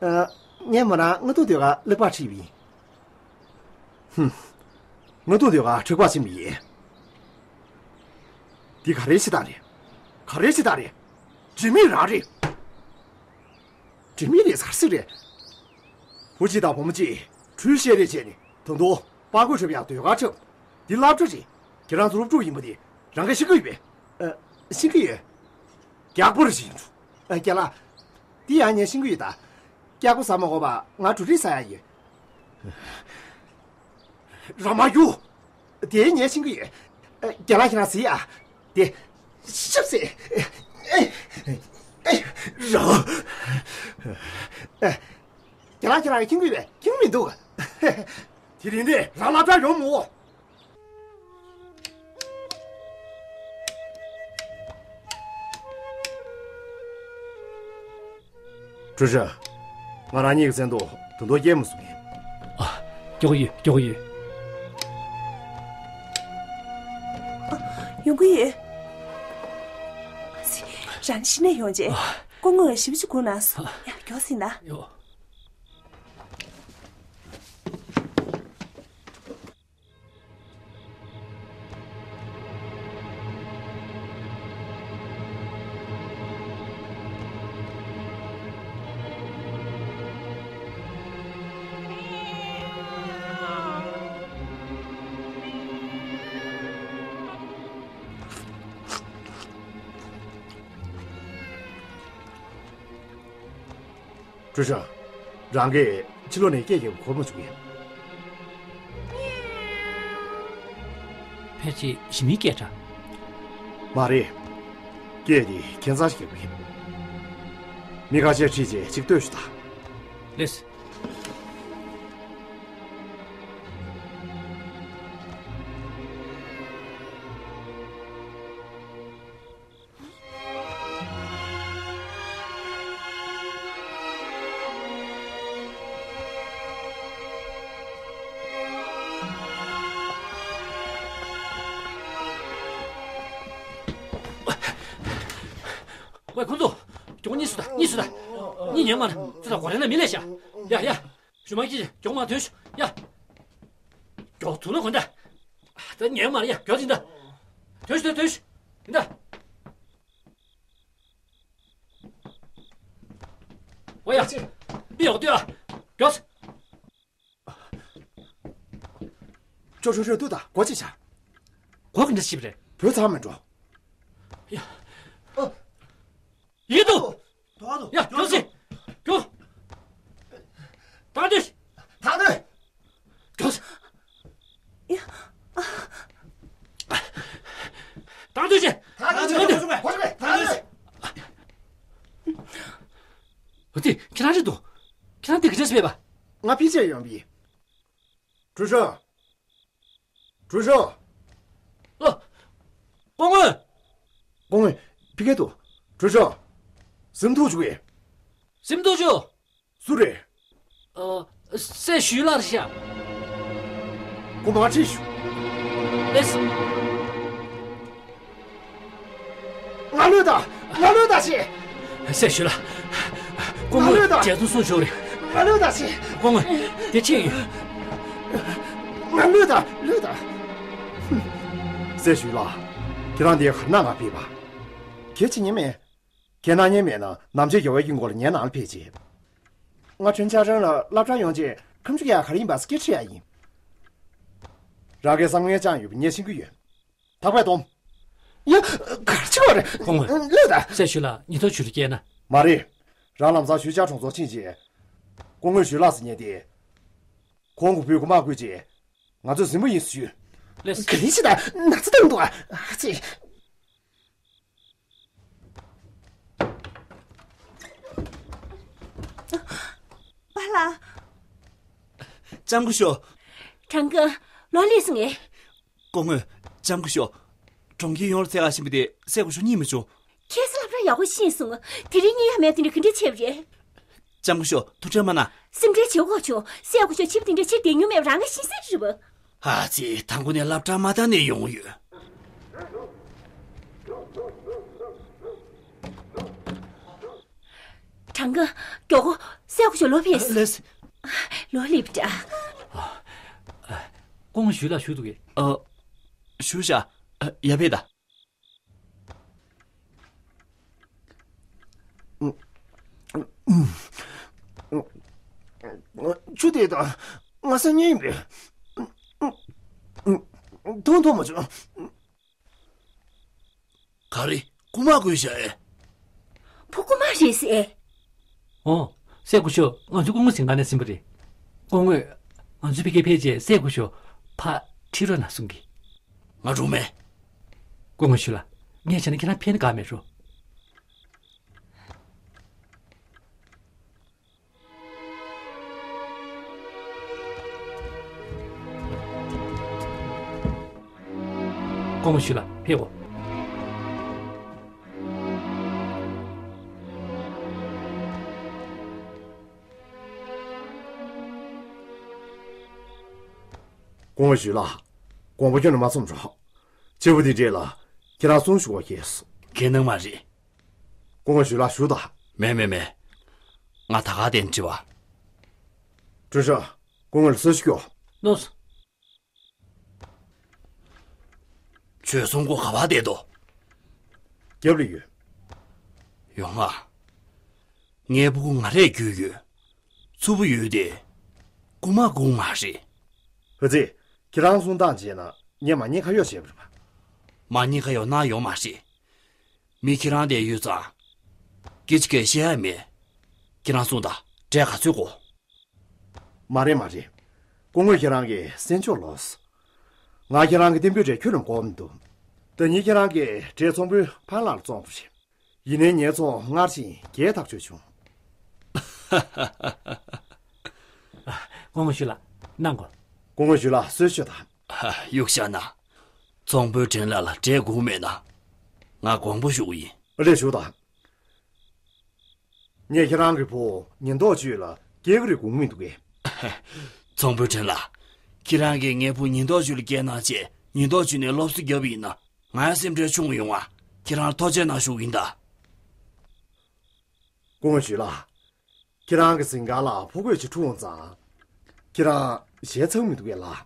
ཨ། ངས་མོ་རང་རྔ་རྡུང་ཟློས་གར་གླིང་པར་ཁྲིད་པ་ཡིན། ཧུམ། རྔ་རྡུང་ཟློས་གར་འཁྲབ་པར་ཕྱིན་པ་ཡིན། འདི་ག་རེའི་བྱེད་སྟངས་རེད། ག་རེའི་བྱེད་སྟངས་རེད། འདྲེ་མི་རང་རེད། འདྲེ་མི་རེད་ཟེར་སྲིད་རེད། བུ་གཅིག་དང་བུ་མོ་གཅིག་གྲོས་བཤད་རེས་བྱས་ནས་ད་དུང་པར་རྒོད་འཁྲབ་ཡག་ཟློས་གར་འཁྲབ། འདི་སློབ་གྲྭ་རེད། ཁྱེད་རང་ཚོ་སློབ་ཕྲུག་ཡིན་པ་དེ་རང་གིས་ཤེས་ཀྱི་ཡོད་པས། ཨ། ཤེས་ཀྱི་ཡོད། སྐྱག་པ་རེད་ཟེར་གྱི་འདུག་ཨ། རྒན་ལགས། འདི་ཡང་ངས་ཤེས་ཀྱི་ཡོད་ད། སྐྱག་པ་ཟ་མ་དགོས་པར་ང་གྲོ་རིགས་ཟ་ཡག་ཡོད། ར་མ་རྒྱུག་དེ་ངས་ཤེས་ཀྱི་ཡོད། ཨ། རྒན་ལགས་ཁྱེད་རང་གཟིགས་ཨ། དེ། ཤབ་སེ། ཨེ། ཨེ། ར། ཨ། རྒན་ལགས་ཁྱེད་རང་གིས་མཁྱེན་གྱི་ཡོད་པས་མཁྱེན་གྱི་མི་འདུག་དེ་རིང་ནས་རང་སློབ་གྲྭར་ཡོང་མི་འོང་། ཀྲུའུ་ཧྲི། ང་རང་ཉིད་ཀྱི་མཚན་ཐོག་ད་དུང་སྐྱེལ་མ་སོང་ངས། ཨ། མགྱོགས་ཡོད། མགྱོགས་ཡོད། ཡོང་གི་ཡོད། རང་གཞི་ནས་ཡོང་རྗེས། ཨ། སྐུ་ངོ་ཞིབ་ཅིག་སྒུག་ན་སོང་། ཡ། མགྱོགས་ཟིན་ན། ཡོ། ཀྲུའུ་ཧྲི། རང་གིས་ཕྱི་ལོགས་ནས་སྐད་རྒྱག་གོ་མ་བྱུང་ངས། ཕལ་ཆེར་ཞི་མིའི་སྐད་འདྲ། མ་རེད། སྐད་དེ་ཁྱད་མཚར་ཞིག་རྒྱག་གི་ཡིན། མི་ཁ་ཤས་ཁྲིད་བྱས་ཅིག་ལྟོས་ཤོག་དང་། ལེགས། ཨ། ཁོང་ཚོ། མགྱོགས་གཉིད་སུ་ད། གཉིད་སུ་ད། གཉིད་ཉན་མ་ན་ཙི་ད་གོ་རེ་ན་མི་ལས་ཤ། ཡ་ཡ། ཞུ་མ་ཀྱི་མགྱོགས་མ་ཐོན་ཤུ་ཡ། མགྱོགས་ཐུག་ན་གོ་འདྲ། ད་ཉན་མ་ན་ཡ་མགྱོགས་ཅིག་ད། ཐོན་ཤུ་ད་ཐོན་ཤུ། ཡིན་ད། ཨོ་ཡ། མི་ཡོག་ཏུ་ཡ། མགྱོགས། ཅོ་ཅོ་ཅོ་ཏུ་ད་གོ་ཅི་ཆ། གོ་གི་འདྲ་ཞིབ་རེད། བོད་ཚང་མི་འགྲོ། ཡ། ཨ། ཡིན་དུ། དོ་དོ། ཡ། མགྱོགས་སི། མགྱོགས། ད་དུ། ད་དུ། མགྱོགས། ཡ། ཨ། ད་དུ་ཅི། ད་དུ་ཅི། ད་དུ་ཅི། ད་དུ་ཅི། ཨ་ཙི། ཁྱེད་རང་རེད་དོ། ཁྱེད་རང་དེ་ག་འདྲས་སེ་ཕེབས་པ། ང་ཕལ་ཆེར་ཡོང་བི། ཀྲུའུ་ཧྲོ། ཀྲུའུ་ཧྲོ། ཨ། སྐུ་ངོ། སྐུ་ངོ། ཕ་གི་འདུག་ཀྲུའུ་ཧྲོ། གཟིམ་འཐུང་བཅུག་གི། གཟིམ་འཐུང་བཅུག་སུ་རེད། ཨ། སྲས་ཞུས་ལགས་རེད་ཤག་སྐུ་མ་ཁྲིད་ཤོག་ལགས། ང་ལོས་ད། ང་ལོས་ད་ཆེ། སྲས་ཞུས་ལགས། སྐུ་ངོ་ལོས་ད། རྗེ་བཙུན་གསུང་ཞུ་རེད། ང་ལོས་ད་ཆེ། སྐུ་ངོ་དེ་ཆེ་ཡོད། ང་ལོས་ད། ལོས་ད། སྲས་ཞུས་ལགས། ཁྱེད་རང་དེ་གར་ན་ང་ཕེབས་པ། གལ་ཆེ་ཉེ་མེད། ཁྱེད་ན་ཉེ་མེད་ན་ནམ་ཕྱེད་རྒྱལ་བའི་ཀྱི་མགོ་ལ་ཉེ་ནང་ལ་ཕེབས་རྗེས། ང་ཁྲོན་ཆ་རང་ལ་སློབ་གྲྭ་ཡོང་རྗེས་ཁམས་ཆུ་ཡ་ག་རེ་ཡིན་པ་སྐད་ཆ་ཡ་ཡིན། རང་གི་བསམ་ངན་ཅང་ཡོད་པ་ངས་ཤེས་ཀྱི་ཡོད། ཐག་པས་སྡོམ། ཡ། གར་ཆི་བ་རེད། སྐུ་ངོ་། ལོས་ད། སྲས་ཞུས་ལགས་ཉི་ཐོ་ཞུ་རུ་སྐྱེལ་ན། མ་རེད། རང་ལམ་སང་ཞུས་ཅག་གྲོང་ཚོར་ཕྱིན་རྗེས། སྐུ་ངོ་ཞུས་ལགས་ཟེར་ཉན་དེ། ཁོང་གི་བུས་རྐུ་མ་བརྐུས་རྗེས། ང་ཚོས་གཟིམ་པ་ཡིན་ཟེར་ཞུས། ལགས། ག་རེ་ཞིག་ད་ན་ཚ་བཏང་འདུག་ཨ་ཙི། པཱ་ལགས། ལྕམ་སྐུ་ཞབས། ཁྲང་ཀོན། ལོ་ལེགས་སོང་ངས། སྐུ་ངོ། ལྕམ་སྐུ་ཞབས། གྲོང་ཁྱེར་ཡོངས་ལ་འཚོལ་ག་ཕྱིན་པ་དེ་སྲས་སྐུ་ཞབས་རྙེད་མ་བྱུང་། ཁྱེད་ཚོ་སློབ་གྲྭ་ཡག་པོ་ཕྱིན་སོང་། དེ་རིང་གཉིད་ཡ་མེད་དེ་འདྲ་ག་འདྲ་བྱས་པ་རེད། ལྕམ་སྐུ་ཞབས་ཐུགས་ཁྲལ་མ་གནང་། སེམས་ཁྲལ་བྱེད་དགོས་བྱུང་། སྲས་སྐུ་ཞབས་ཕྱིན་པ་དེ་འདྲ་ཕྱིར་བསྡད་མྱོང་མེད་པ་རང་གིས་ཤེས་གསལ་རེད་པ། ཨ་ཙི། དང་པོ་ནས་སློབ་གྲྭ་མ་འདང་ནས་ཡོང་ཡོད། ཁྲང་ཀོན། མགྱོགས་པོ། སྲས་སྐུ་ཞབས་ལོག་ཕེབས། ལགས། ལོ་ལེགས་པ་འདྲ། སྐུ་ངོ་ཞུས་ལགས་བཞུགས་འདུག་གས། ཨ། བཞུགས་ཤག་ཨ། ཡར་ཕེབས་དང་། ཆུ་དེ་དང་ང་སང་ཉལ་ཡིན་པས། ཐུང་ཐུང་མ་བྱུང་། ག་རེ། རྐུ་མ་བརྐུས་ཤག་ཨེ། བུ་རྐུ་མ་རེད་ཟེར། ཨོ། སྲས་སྐུ་ཞབས། ང་ཚོའི་སྐུ་ངོ་གཟིམ་ཁང་ནས་ཟིན་པ་རེད། སྐུ་ངོ། ང་ཚོའི་ཕ་གིར་ཕེབས་རྗེས་སྲས་སྐུ་ཞབས་ཕར་ཁྲིད་རོགས་གནང་གསུང་གི། ང་འགྲོ་མེད། སྐུ་ངོ་ཞུས་ལགས། ངས་བྱས་ན་ཁྱེད་རང་ཕེབས་ན་དགའ་མེད་འགྲོ། སྐུ་ངོ་ཞུས་ལགས་ཕེབས་འོ། སྐུ་ངོ་ཞུས་ལགས། དགོངས་པ་ཁྱོན་ནས་མ་ཚོམས་རོགས། སྐྱེས་བུ་འདི་འདྲས་ལ་ཁྱེད་རང་གསུང་ཞུ་བ་ཁེལ་སོང་། གལ་གནང་མ་རེད། སྐུ་ངོ་ཞུས་ལགས་བཞུགས་དང་། མེད་མེད་མེད། ང་ད་ག་དེ་འདྲི་བ། ཀྲུའུ་ཧྲོ། སྐུ་ངོ་ལ་གསོལ་ཇ་སྐྱོགས། ནོ། བྱོལ་སོང་། ཁོ་ག་པར་བསྡད་དོ། རྒྱབ་ལ་ཡོད། ཡོང་ང་། ངའི་སྤུ་གུ་ང་རས་རྒྱུས་ཡོད། མཚུར་པོ་ཡོད་དེ། རྐུ་མ་བརྐུས་མ་རེད། ཨ་ཙི། ཁྱེད་རང་གསུང་སྟངས་བྱས་ན་ངས་མ་ཉེས་ཁ་གཡོག་བྱས་པ་རེད་པ། མ་ཉེས་ཁ་གཡོག་གནང་ཡོད་མ་རེད། མི་ཁྱེད་རང་དེར་ཡོད་ཙང་། སྐད་ཆ་གང་བཤད་ཡ་མེད། ཁྱེད་རང་གསུངས་དང་། འབྲས་ག་ཚོད་དགོས། མ་རེད་མ་རེད། སྐུ་ངོ་ཁྱེད་རང་གིས་གསན་ཆོག་ལོས། ང་ཁྱེད་རང་གི་རྟེན་འབུལ་འབྲས་ཁྱོན་ནས་དགོས་མི་འདུག་ཟླ་ཉིན་ཁྱེད་རང་གིས་འབྲས་ཚོང་དཔོན་ཕན་ལགས་ལ་བཙོངས་པ་རེད། ཡིན་ནའི་ངའི་ཚོང་སྔར་བཞིན་རྒྱས་ཐག་ཆོད་བྱུང་། སྐུ་ངོ་ཞུས་ལགས། གནང་དགོས། སྐུ་ངོ་ཞུས་ལགས་གསོལ་ཇ་མཆོད་དང་། ཨ། གཡུག་བཞག་ན། ཚོང་དཔོན་ཁྲེན་ལགས་ལ་འབྲས་དགོས་མེད་ན། ང་དགོངས་པ་ཞུ་གི་ཡིན། ཨ་ལས། བཞུགས་དང་། ངས་ཁྱེད་རང་གི་བུ་ཉེན་རྟོག་ཅུས་ལ་སྐྱེལ་གི་རེད་དགོངས་མི་འདུག་གས། ཚོང་དཔོན་ཁྲེན་ལགས། ཁྱེད་རང་གིས་ངའི་བུ་ཉེན་རྟོག་ཅུས་ལ་སྐྱེལ་གནང་བྱས་ཉེན་རྟོག་ཅུས་ནས་སློབ་གསོ་བརྒྱབ་པ་ཡིན་ན། ང་ཡང་སེམས་ཁྲལ་ཆུང་ཡོང་བ། ཁྱེད་རང་ལ་ཐུགས་རྗེ་གནང་ཞུ་གི་ཡིན་ད། སྐུ་ངོ་ཞུས་ལགས། ཁྱེད་རང་གི་གཟིམ་ཁང་ལ་ཕོ་རྒོད་ཅིག་འཁྲུངས་ཙང་། ཁྱེད་རང་ཞལ་ཚ་མི་འདུག་གས་ལགས།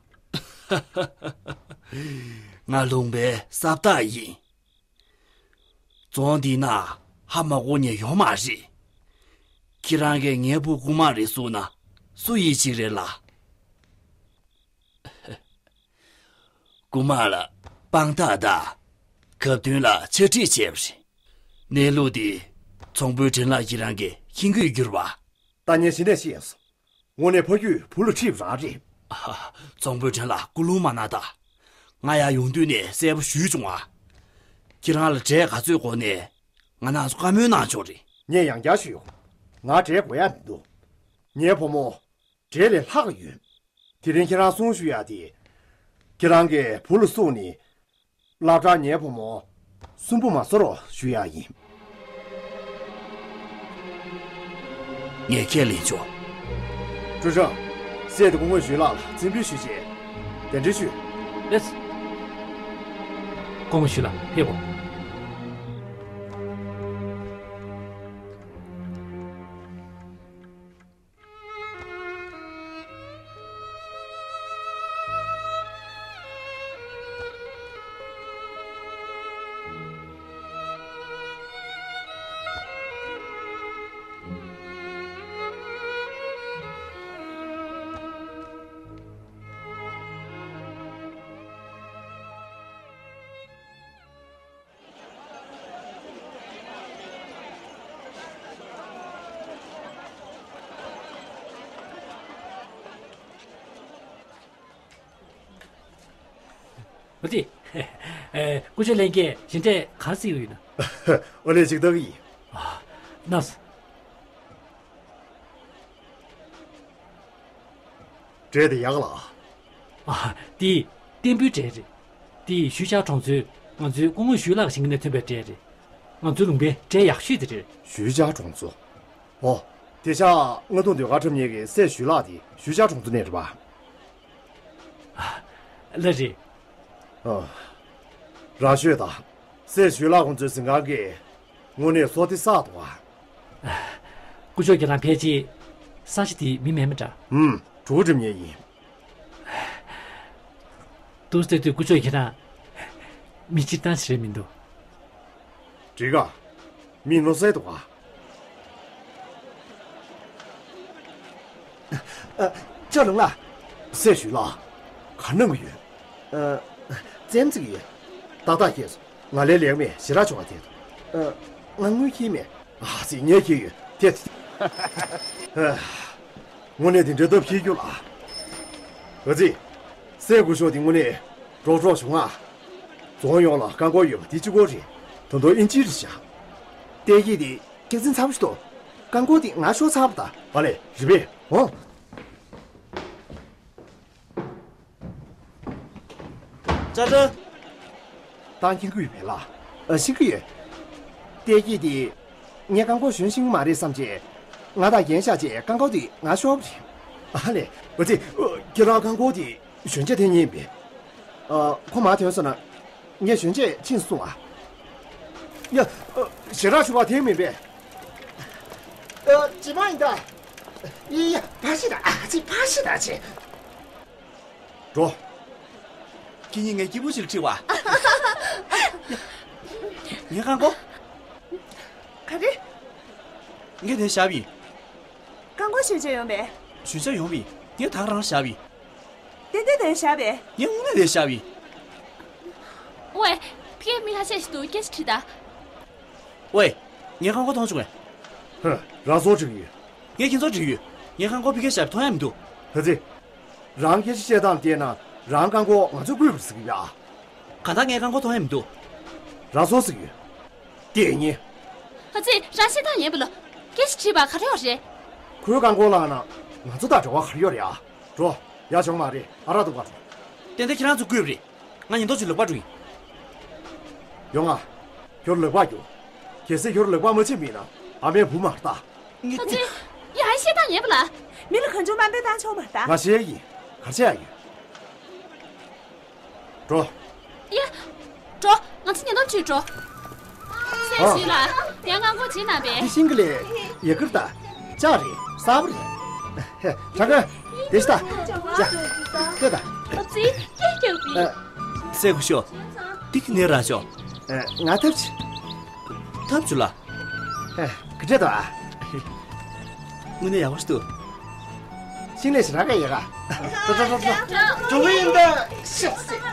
ང་ལུང་པའི་ས་བདག་ཡིན། རྫོང་འདི་ན་ཧ་མ་གོ་མཁན་ཡོད་མ་རེད། ཁྱེད་རང་གིས་ངའི་བུ་རྐུ་མ་རེད་གསུངས་ན་སུ་ཡིན་གཅིག་རེད་ལགས། རྐུ་མ་ལ་དཔང་རྟགས་དང་། གབ་དོན་ལ་ཆ་སྒྲིག་བྱས་པ་རེད། གནས་ལུགས་འདི་ཚོང་དཔོན་ཁྲེན་ལགས་ཁྱེད་རང་གིས་མཁྱེན་གྱི་ཡོད་རེད་པ། ད་ངས་གཞི་ནས་ཤེས་སོང་། དངོས་གནས་ཕ་རྒྱུད་བུ་ལ་འཁྲིད་པ་རང་རེད། ཨ། ཚོང་དཔོན་ཁྲེན་ལགས་སྐུ་རླུང་མ་གནང་དང་། ང་ཡར་ཡོང་དུས་ནས་གསལ་པོ་ཞུས་བྱུང་ང་། ཁྱེད་རང་ལ་འབྲས་ག་ཚོད་དགོས་ནའི་ང་རང་ཚོ་བཀའ་མོལ་གནང་ཆོག་རེད། ངས་ཡང་བསྐྱར་ཞུས་ཡོང་། ང་འབྲས་དགོས་ཡ་མི་འདུག། ངའི་བུ་མོ་འབྲས་ལས་ལྷག་ཡོད། དེ་རིང་ཁྱེད་རང་གསུང་ཞུ་ཡ་དེ། ཁྱེད་རང་གིས་བུ་ལ་གསུངས་ནས། སློབ་གྲྭར་ངའི་བུ་མོ་སུན་པོ་མ་བཟོ་རོགས་ཞུ་ཡ་ཡིན། ངས་ཁས་ལེན་ཆོག། ཀྲུའུ་ཧྲང་། སྲས་དེ་སྐུ་ངོ་ཞུས་ལགས་ལ་རྩིས་འབུལ་ཞུས་རྗེས། གདན་འདྲེན་ཞུས། ལགས་སོ། སྐུ་ངོ་ཞུས་ལགས་ཕེབས་དགོས། ཨོ་ཙི། ཨེ། སྐུ་ཞབས་ལྷན་རྒྱས་གཞི་འབྲས་ག་རེ་གཟིགས་ཡོད་ན། ཨོ་ལེ་ཅིག་ལྟ་གི་ཡིན། ཨ། གནང་སོང་། འབྲས་དེ་ཡག་ལ། ཨ། དེ་ཏན་པུའི་འབྲས་རེད། དེ་ཞུས་ཅཱ་གྲོང་ཚོའི་ང་ཚོའི་སྐུ་ངོ་ཞུས་ལགས་ཞིང་ཁ་ནས་ཐོན་པའི་འབྲས་རེད། ང་ཚོའི་ལུང་པའི་འབྲས་ཡག་ཤོས་དེ་རེད། ཞུས་ཅཱ་གྲོང་ཚོ། ཨོ། དེ་ཤག་རྔ་རྡུང་ཟློས་གར་འཁྲབ་མཁན་གྱི་སྲས་ཞུས་ལགས་དེ་ཞུས་ཅཱ་གྲོང་ཚོ་ནས་རེད་པ། ཨ། ལགས་རེད། ཨ། རང་ཤོད་དང་། སྲས་ཞུས་ལགས་ཁོང་ཚོའི་གཟིམ་ཁང་གི་དངོས་གནས་བཟོ་དེ་བསགས་འདུག་ག། སྐུ་ཞབས་ཁྱེད་རང་ཕལ་ཆེར་ས་ཆ་དེའི་མི་མིན་པ་འདྲ། ཨུམ། གྲུ་གུ་འགྲིམ་མཁན་ཡིན། འདུག་སེ་བལྟས་དུས་སྐུ་ཞབས་ཁྱེད་རང་མི་སྤྱིར་བཏང་ཞིག་རེད་མི་འདུག། འགྲིག་ག། མི་མནོ་སའི་འདུག་ག། ཨ། ཅོ་ལུང་ལགས། སྲས་ཞུས་ལགས། ག་གནང་གི་ཡོད། ཨ། རྩེད་མོ་རྩེ་གི་ཡོད། ཏག་ཏག་ཁེལ་སོང་། ང་ལས་ལེགས་མེད་ཞེ་དྲག་བྱུང་བ་དེ་རེད། ཨ། ང་དངུལ་ཁྱེར་མེད། ཨ་ཙི། ངས་ཁྱེར་ཡོད་དེ། ཨ། དངོས་གནས་དེ་འདྲའི་སྟབས་ཤེས་རྒྱུ་ལ། ཨ་ཙི། སྲས་སྐུ་ཞབས་དེ་དངོས་གནས་འགྲོགས་འགྲོགས་བྱུང་ང་། རྫོང་ཡོངས་ལ་རྐང་འཁོར་ཡོད་པ་དེ་གཅིག་པོ་རེད། ད་དུང་དབྱིན་ཇི་རེད་ཤག། ཏན་ཏན་དེ་སྐྱག་རྫུན་ཚ་པོ་ཞིག་འདུག། རྐང་འཁོར་དེ་ང་ཤོར་ཚར་བ་ད། ཨ་ལེ། རེད་པས། འོང་། ཅ་ཅ། ཏང་ཁྱིན་ཀུ་ཡོད་པས་ལ། ཨ། ཤིན་ཀུ་ཡོད། ཏེ་ཀི་དེ། ངས་རྐང་འཁོར་ཞོན་ཤེས་ཀྱི་མ་རེད་བསམ་བྱས། ང་དང་རྒན་ཤག་བཅས་རྐང་འཁོར་དེ་ང་ཤོར་བ་རེད། ཨ་ལེ། ཨ་ཙི། ཁྱེད་རང་རྐང་འཁོར་དེ་ཞོན་ཆས་འཐེན་མཁན་ཡིན་པས། ཨ། ཁོ་མར་ཐོན་སོང་ན། ངས་ཞོན་ཆས་ཕྱིན་སོང་ཨ། ཡ། ཨ། ཞེ་དྲག་ཞུ་བ་འཐེན་མིན་པས། ཨ། ཇི་མ་ཡིན་ད། ཡ་ཡ། ཕར་ཤི་ད། ཨ་ཙི། ཕར་ཤི་ད་ཅི། འགྲོ། ཁྱེད་གཉིས་ངའི་སྐྱིད་པོ་ཞིག་ཁྲིད་བ། ངའི་རྐང་འཁོར། ག་རེ། ངས་དེ་བཞག་པ་ཡིན། རྐང་འཁོར་ཞོན་ཆས་ཡོང་པས། ཞོན་ཆས་ཡོང་པ་ཡིན། ངས་ད་ག་རང་བཞག་པ་ཡིན། ཏན་ཏན་དེ་བཞག་པས། ངས་དངོས་གནས་དེ་བཞག་པ་ཡིན། ཝེ། ཕ་གིར་མི་ལྷ་ཆས་ཤིག་འདུག། སྐད་ཆ་དྲིས་ད། ཝེ། ངའི་རྐང་འཁོར་མཐོང་བྱུང་ངས། ཧ། རང་ཚོར་འགྲིག་ཡོད། ངས་ཁྱེད་ཚོར་འགྲིག་ཡོད། ངའི་རྐང་འཁོར་ཕ་གིར་བཞག་པ་མཐོང་ཡ་མི་འདུག། ཧ་ཙི། རང་སྐད་ཆ་བཤད་སྟངས་བལྟས་ན་རང་རྐང་འཁོར་ང་ཚོས་བརྐུས་པ་རེད་ཟེར་གྱི་ཡོད་ཨ། གང་ལྟར་ངའི་རྐང་འཁོར་མཐོང་ཡ་མི་འདུག། རང་ཚོར་ཟེར་གྱི་ཡོད། དེ་ཉིན། ཨ་ཙི། རང་བཤད་སྟངས་ཡིན་པ་ལ། སྐད་ཆ་དྲིས་པ་ག་རེ་ཡོད་རེད། ཁོའི་རྐང་འཁོར་བརླགས་ན་ང་ཚོ་དང་འབྲེལ་བ་ག་རེ་ཡོད་རེད་ཨ། འགྲོ། ཡག་བྱུང་མ་རེད། ཨ་རག་འཐུང་ག་འགྲོ། ཏན་ཏན་ཁྱེད་རང་ཚོས་བརྐུས་པ་རེད། ང་ཉིན་ཐོ་ཅིག་ལོག་པར་འགྲོ་ཡིན། ཡོང་ང་། ཁྱོད་ལག་པ་རྒྱུག། གལ་སྲིད་ཁྱོད་ལག་པ་མ་ཕྱིན་པ་ཡིན་ན་ཨ་མའི་བུ་མ་རེད་ད། ཨ་ཙི། ཡ། ཨ་ཤེས་སྟངས་ཡིན་པ་ལ། མི་ལ་གང་བྱུང་དམའ་འབེབས་བཏང་ཆོག་མ་རེད་ད། ང་ཤེས་ཡིན། ག་རེ་བྱེད་ཡ་ཡིན། འགྲོ། ཡ། འགྲོ། ང་ཚོ་ཉིན་ཐོ་ཅིག་འགྲོ། ཨ། ཞིག་ལ། ཡང་རྐང་འཁོར་བྱེད་ན་པས། འདི་ཤིང་གི་ལས། ཡ་གུར་ད། ལྕགས་རེད། གསར་པ་རེད། ཧེ། དྲག་ག་དེ་ཤི་ད། ཡ། ལྟོས་ད། ཨ་ཙི། སྐད་རྒྱག་པའི། ཨ། སྲས་སྐུ་ཞབས། འདི་ག་ནས་རག་ཤོག་ཨ། ང་ཐབས་ཆི། ཐབས་ཆུ་ལ། ཨ། ག་འདྲ་འདུག་ཨ། དངོས་གནས་ཡག་པོ་ཞིག་འདུག་ཤིང་ལས་ཞིག་རག་ག་ཡག་ག་ཏོ་ཏོ་ཏོ་ཏོ། འགྲོ་གི་ཡིན་ད། ཤ་ཤ།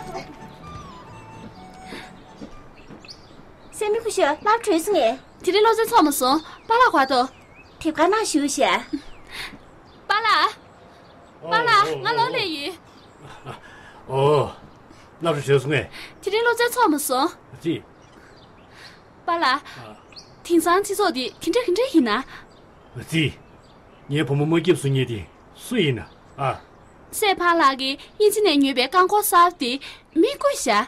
སྲས་མོ་སྐུ་ཞབས། སློབ་གྲྭ་གྲོལ་སོང་ངས། དེ་རིང་སློབ་ཚན་ཚོགས་མ་སོང་། པཱ་ལགས་ག་པར་འདུག་དེབ་ཁང་ནང་བཞུགས་ཤག་པཱ་ལགས། པཱ་ལགས། ང་ལོག་སླེབས་ཡོད། ཨོ། སློབ་གྲྭ་གྲོལ་སོང་ངས། དེ་རིང་སློབ་ཚན་ཚོགས་མ་སོང་། ཅི། པཱ་ལགས། ཨ། དེང་སང་སྤྱི་ཚོགས་འདི་དེ་འདྲ་ག་འདྲ་ཡིན་ན། ཙི། ངའི་བུ་མོ་མ་སྐྱིད་སོང་ངས་དེ་སུ་ཡིན་ན། ཨ། སྲས་ཕང་ལགས་ཀྱིས་དབྱིན་ཇི་ནས་ཉོས་པའི་རྐང་འཁོར་གསར་དེ་མིས་བརྐུས་ཤག་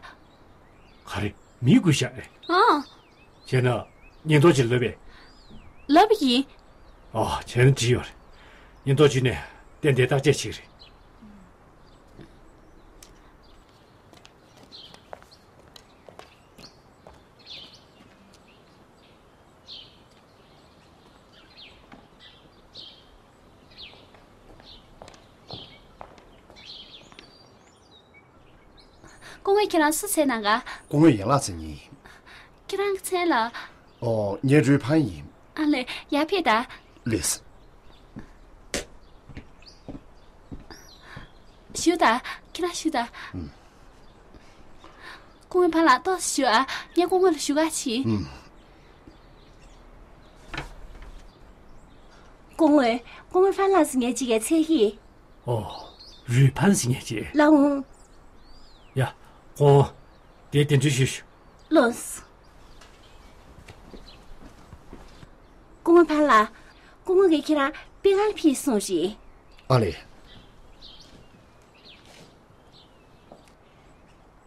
ག་རེ། མིས་བརྐུས་ཤག་ཨེ། ཨང་། བྱས་ན་ཉེན་རྟོག་ཅུས་ལབ་པས། ལབ་ཡིན། ཨོ། བྱས་ན་འགྲིག་ཡོད་རེད། ཉེན་རྟོག་ཅུས་ནས་ཏན་ཏན་བརྟག་དཔྱད་བྱེད་ཀྱི་རེད། སྐུ་ངོ། ཁྱེད་རང་སུ་འཚོལ་གནང་ག་སྐུ་ངོ་ཡན་ལགས་འཚོལ་མཁན་ཡིན། ཁྱེད་རང་གི་མཚན་ལ། ཨོ། ངའི་རུས་ཕང་ཡིན། ཨ་ལེ། ཡར་ཕེབས་དང་། ལགས་སོ། བཞུགས་དང་། ཁྱེད་རང་བཞུགས་དང་། ཨུམ། སྐུ་ངོ་ཕང་ལགས་ཏོག་ཙམ་བཞུགས་ཨ། ངས་སྐུ་ངོ་ལ་ཞུ་ག་ཕྱིན། ཨུམ། སྐུ་ངོ། སྐུ་ངོ་ཕང་ལགས་ཟེར་མཁན་ཅིག་གིས་འཚོལ་གི། ཨོ། རུས་ཕང་ཟེར་མཁན་ཅིག་ལགས་འོང་། ཡ། ཁོང་། དེ་གདན་འདྲེན་ཞུས་ཤོག་ལགས་སོ། སྐུ་ངོ་ཕང་ལགས། སྐུ་ངོ་གིས་ཁྱེད་རང་པེ་ཀར་ཕེབས་གསུངས་རེད། ཨ་ལེ།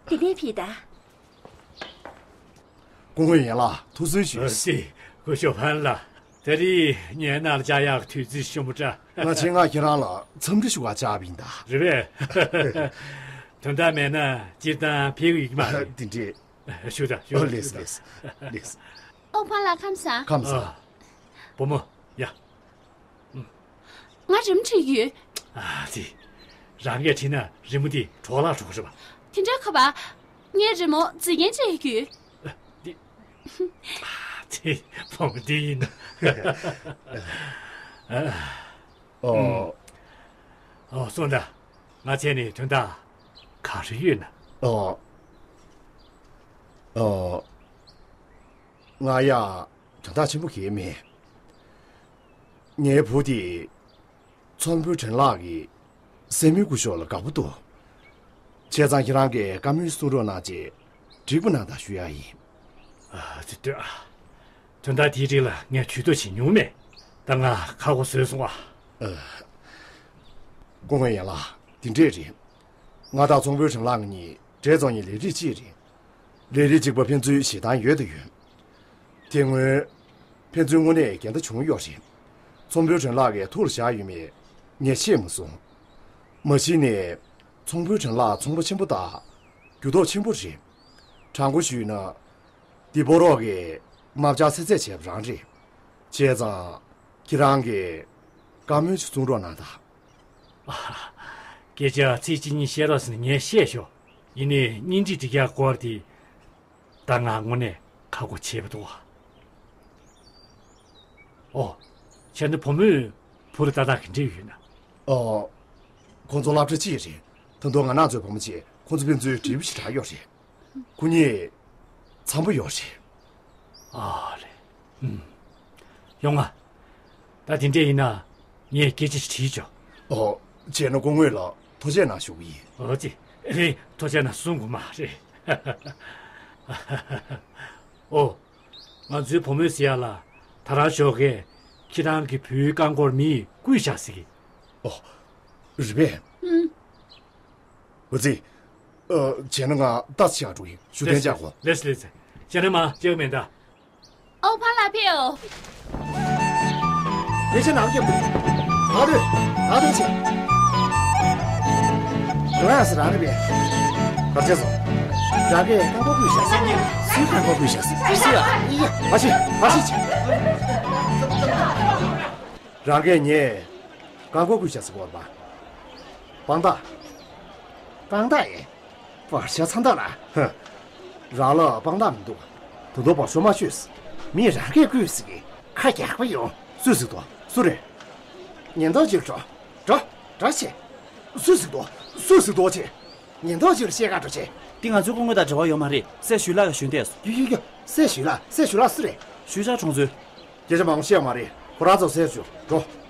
དེ་ནས་ཕེབས་དང་། སྐུ་ངོ་ཡན་ལགས། ཐུགས་གསོ་ཞུ། ཨ་ཙི། སྐུ་ཞབས་ཕང་ལགས། དེ་རིང་ངའི་ནང་ལ་བཅར་ཡག་གི་དུས་ཚོད་ཞུམ་པ་འདྲ། ང་ཆེད་མངགས་ཁྱེད་རང་ལ་འཚམས་འདྲི་ཞུ་ག་བཅར་བ་ཡིན་ད། རེད་པས། དོན་དག་མེད་ན་སྤྱིར་བཏང་ཕེབས་ཀྱི་ཡོད་ཀྱི་མ་རེད། དེ་འདྲས། བཞུགས་དང་། ཨོ། བཞུགས། ལགས་སོ། ལགས་སོ། ལགས་སོ། ཨོ། ཕང་ལགས་ཁམས་བཟང་། ཁམས་བཟང་། ཨ། བུ་མོ། ཡ། ང་རི་མོ་བྲིས་ཡོད། ཨ་ཙི། རང་གིས་བྲིས་ན་རི་མོ་འདི་གྲོགས་ལ་གྲོགས་རེད་པ། དེ་འདྲ་ཁ་པ། ངས་རི་མོ་རྫིག་རྐྱང་བྲིས་ཡོད། འདི། ཨ་ཙི། བུ་མོ་འདི་ཡིན་ན། ཨོ། ཨོ། སོང་ད། ང་འཚོལ་ནས་དོན་དག་ག་རེ་ཡོད་ན། ཨོ། ཨོ། ང་ཡ། དོན་དག་ཆེན་པོ་གང་ཡང་མེད། ངའི་བུ་དེ། ཚོང་དཔོན་ཁྲེན་ལགས་ཀྱིས་སྲས་མོ་སྐུ་ཞབས་ལ་དགའ་པོ་འདུག་བྱས་ཙང་ཁྱེད་རང་གིས་བཀའ་མོལ་གསུང་རོགས་གནང་བྱས། འགྲིག་པ་གནང་དང་ཞུ་ཡག་ཡིན། ཨ་ཙི། ལྟོས་ཨ། དོན་དག་དེའི་རིགས་ལ་ངས་ཇུས་གཏོགས་བྱེད་མྱོང་མེད། ད་ང་ཁག་པོ་བཟོས་སོང་ཨ། ཨ། སྐུ་ངོ་ཡན་ལགས། དེ་འདྲས་རེད། ང་དང་ཚོང་དཔོན་ཁྲེན་ལགས་གཉིས་འབྲས་བཙོང་མཁན་ལས་རིགས་གཅིག་རེད། ལས་རིགས་གཅིག་པ་ཕན་ཚུན་ཞེ་སྡང་ཡོད་དང་ཡོད། དེ་སྔོན། ཕན་ཚུན་དངོས་གནས་འགལ་ཟླ་བྱུང་ཡོད་རེད། ཚོང་དཔོན་ཁྲེན་ལགས་ཀྱིས་ཐུགས་ལ་བཞག་ཡོད་མེད་ངས་ཤེས་མ་སོང་། མ་གཞི་ནས། ཚོང་དཔོན་ཁྲེན་ལགས་ཚོང་པ་ཆེན་པོ་དང་། རྒྱུ་སྟོབས་ཆེན་པོ་རེད། དྲང་པོ་ཞུས་ན། འདི་སྤོ་རོགས་ཀྱིས་དམག་རྒྱག་ཚད་ཚད་བྱས་པ་རང་རེད། བྱས་ཙང་། ཁྱེད་རང་གིས་བཀའ་མོལ་ཅིག་གསུང་རོགས་གནང་དང་། ཨ། སྐད་ཆ་ཚིག་གཅིག་གཉིས་བཤད་རོགས་ཟེར་ན་ངས་བཤད་ཤོག་ཡིན་ནའི་གཉེན་སྒྲིག་སྒྲིག་ཡག་སྐོར་དེ། ད་ང་དངོས་གནས་ཁག་པོ་བྱེད་པ་འདུག་ཨ། ཨོ། བྱས་ན་བུ་མོས་བུ་ལ་ལྟ་སྟངས་ག་འདྲས་ཡོད་ན། ཨོ། ཁོང་ཚོ་སློབ་གྲྭ་གཅིག་རེད། ད་དུང་ང་རང་ཚོའི་བུ་མོ་བྱས་ཁོང་ཚོ་ཕན་ཚུན་འབྲེལ་བ་ཞེ་དྲག་ཡོད་རེད། ཁོ་གཉིས་འཆམ་པོ་ཡོད་རེད། ཨ་ལེ། ཨུམ། ཡོང་ང་། ད་དེ་འདྲས་ཡིན་ན་ངས་སྐད་ཆ་ཞིག་དྲིས་ཆོག་ཨོ། བྱས་ན་སྐུ་ངོ་ལ་ཐུགས་རྗེ་གནང་ཞུ་གི་ཡིན། ཨོ་ཙི། རེད། ཐུགས་རྗེ་གནང་གསུང་དགོས་མ་རེད། ཨོ། ང་ཚོའི་བུ་མོས་ཟེར་ཡག་ལ། ད་རང་ཞོགས་ཀས་ཁྱེད་རང་གི་བུའི་རྐང་འཁོར་མིས་བརྐུས་བཞག་ཟེར་གི། ཨོ། རེད་པས། ཨུམ། ཨོ་ཙི། ཨ། བྱས་ན་ང་ཏོག་ཙམ་ཕྱི་ལ་འགྲོ་གི་ཡིན། བཞུགས་གདན་འཇགས་དགོས། ལགས་སོ། ལགས་སོ། བྱས་ན་མ་བཅར་མེད་ད། ཨོ། ཕང་ལགས་ཕེབས་ཨོ། ལས་བྱེད་ནང་བརྒྱབ་འདུག་ད་དུས། ད་དུས་ཆེ། འགྲོ་ཡག་ཟེར་རང་རེད་པས། གར་བྱས་སོང་། རང་གིས་རྐང་པ་བརྐུས་བཞག་ཟེར། ཁྱོད་རྐང་འཁོར་བརྐུས་བཞག་ཟེར་ཟེར་ཡ། ཡ། མ་བྱེད། མ་བྱེད། རང་གིས་ངས་རྐང་འཁོར་བརྐུས་བཞག་ཟེར་གོ་བ། དཔང་རྟགས། དཔང་རྟགས་ཡིན། བར་ཤ་ཚ་འདོད་ལ། ཧ། རང་ལ་དཔང་རྟགས་མི་འདུག་ད་དུང་བར་ཤ་མ་ཤོད། མི་རང་གིས་བརྐུས་ཟེར་གི། ཁ་རྒྱག་པ་ཡོང་། སུས་ཟེར་འདུག་སུ་རེད། ཉེན་རྟོག་ཅུས་འགྲོ། འགྲོ། འགྲོ་བྱེད། སུས་ཟེར་འདུག་སུས་ཟེར་འདུག་ཅེས། ཉེན་རྟོག་ཅུས་བཤད་ག་འགྲོ་བྱེད། འདི་ང་ཚོའི་སྐུ་ངོ་དང་འབྲེལ་བ་ཡོད་མ་རེད། སྲས་ཞུས་ལགས་ཀྱིས་ཞུས་བསྡད་སོང་། ཡོ་ཡོ་ཡོ། སྲས་ཞུས་ལགས། སྲས་ཞུས་ལགས་སུ་རེད། ཞུས་ཆགས་གྲོང་ཚོའི། སྐད་ཆ་མང་པོ་བཤད་ཡོད་མ་རེད། ཁོ་རང་ཚོ་སེལ་ཞུ། འགྲོ།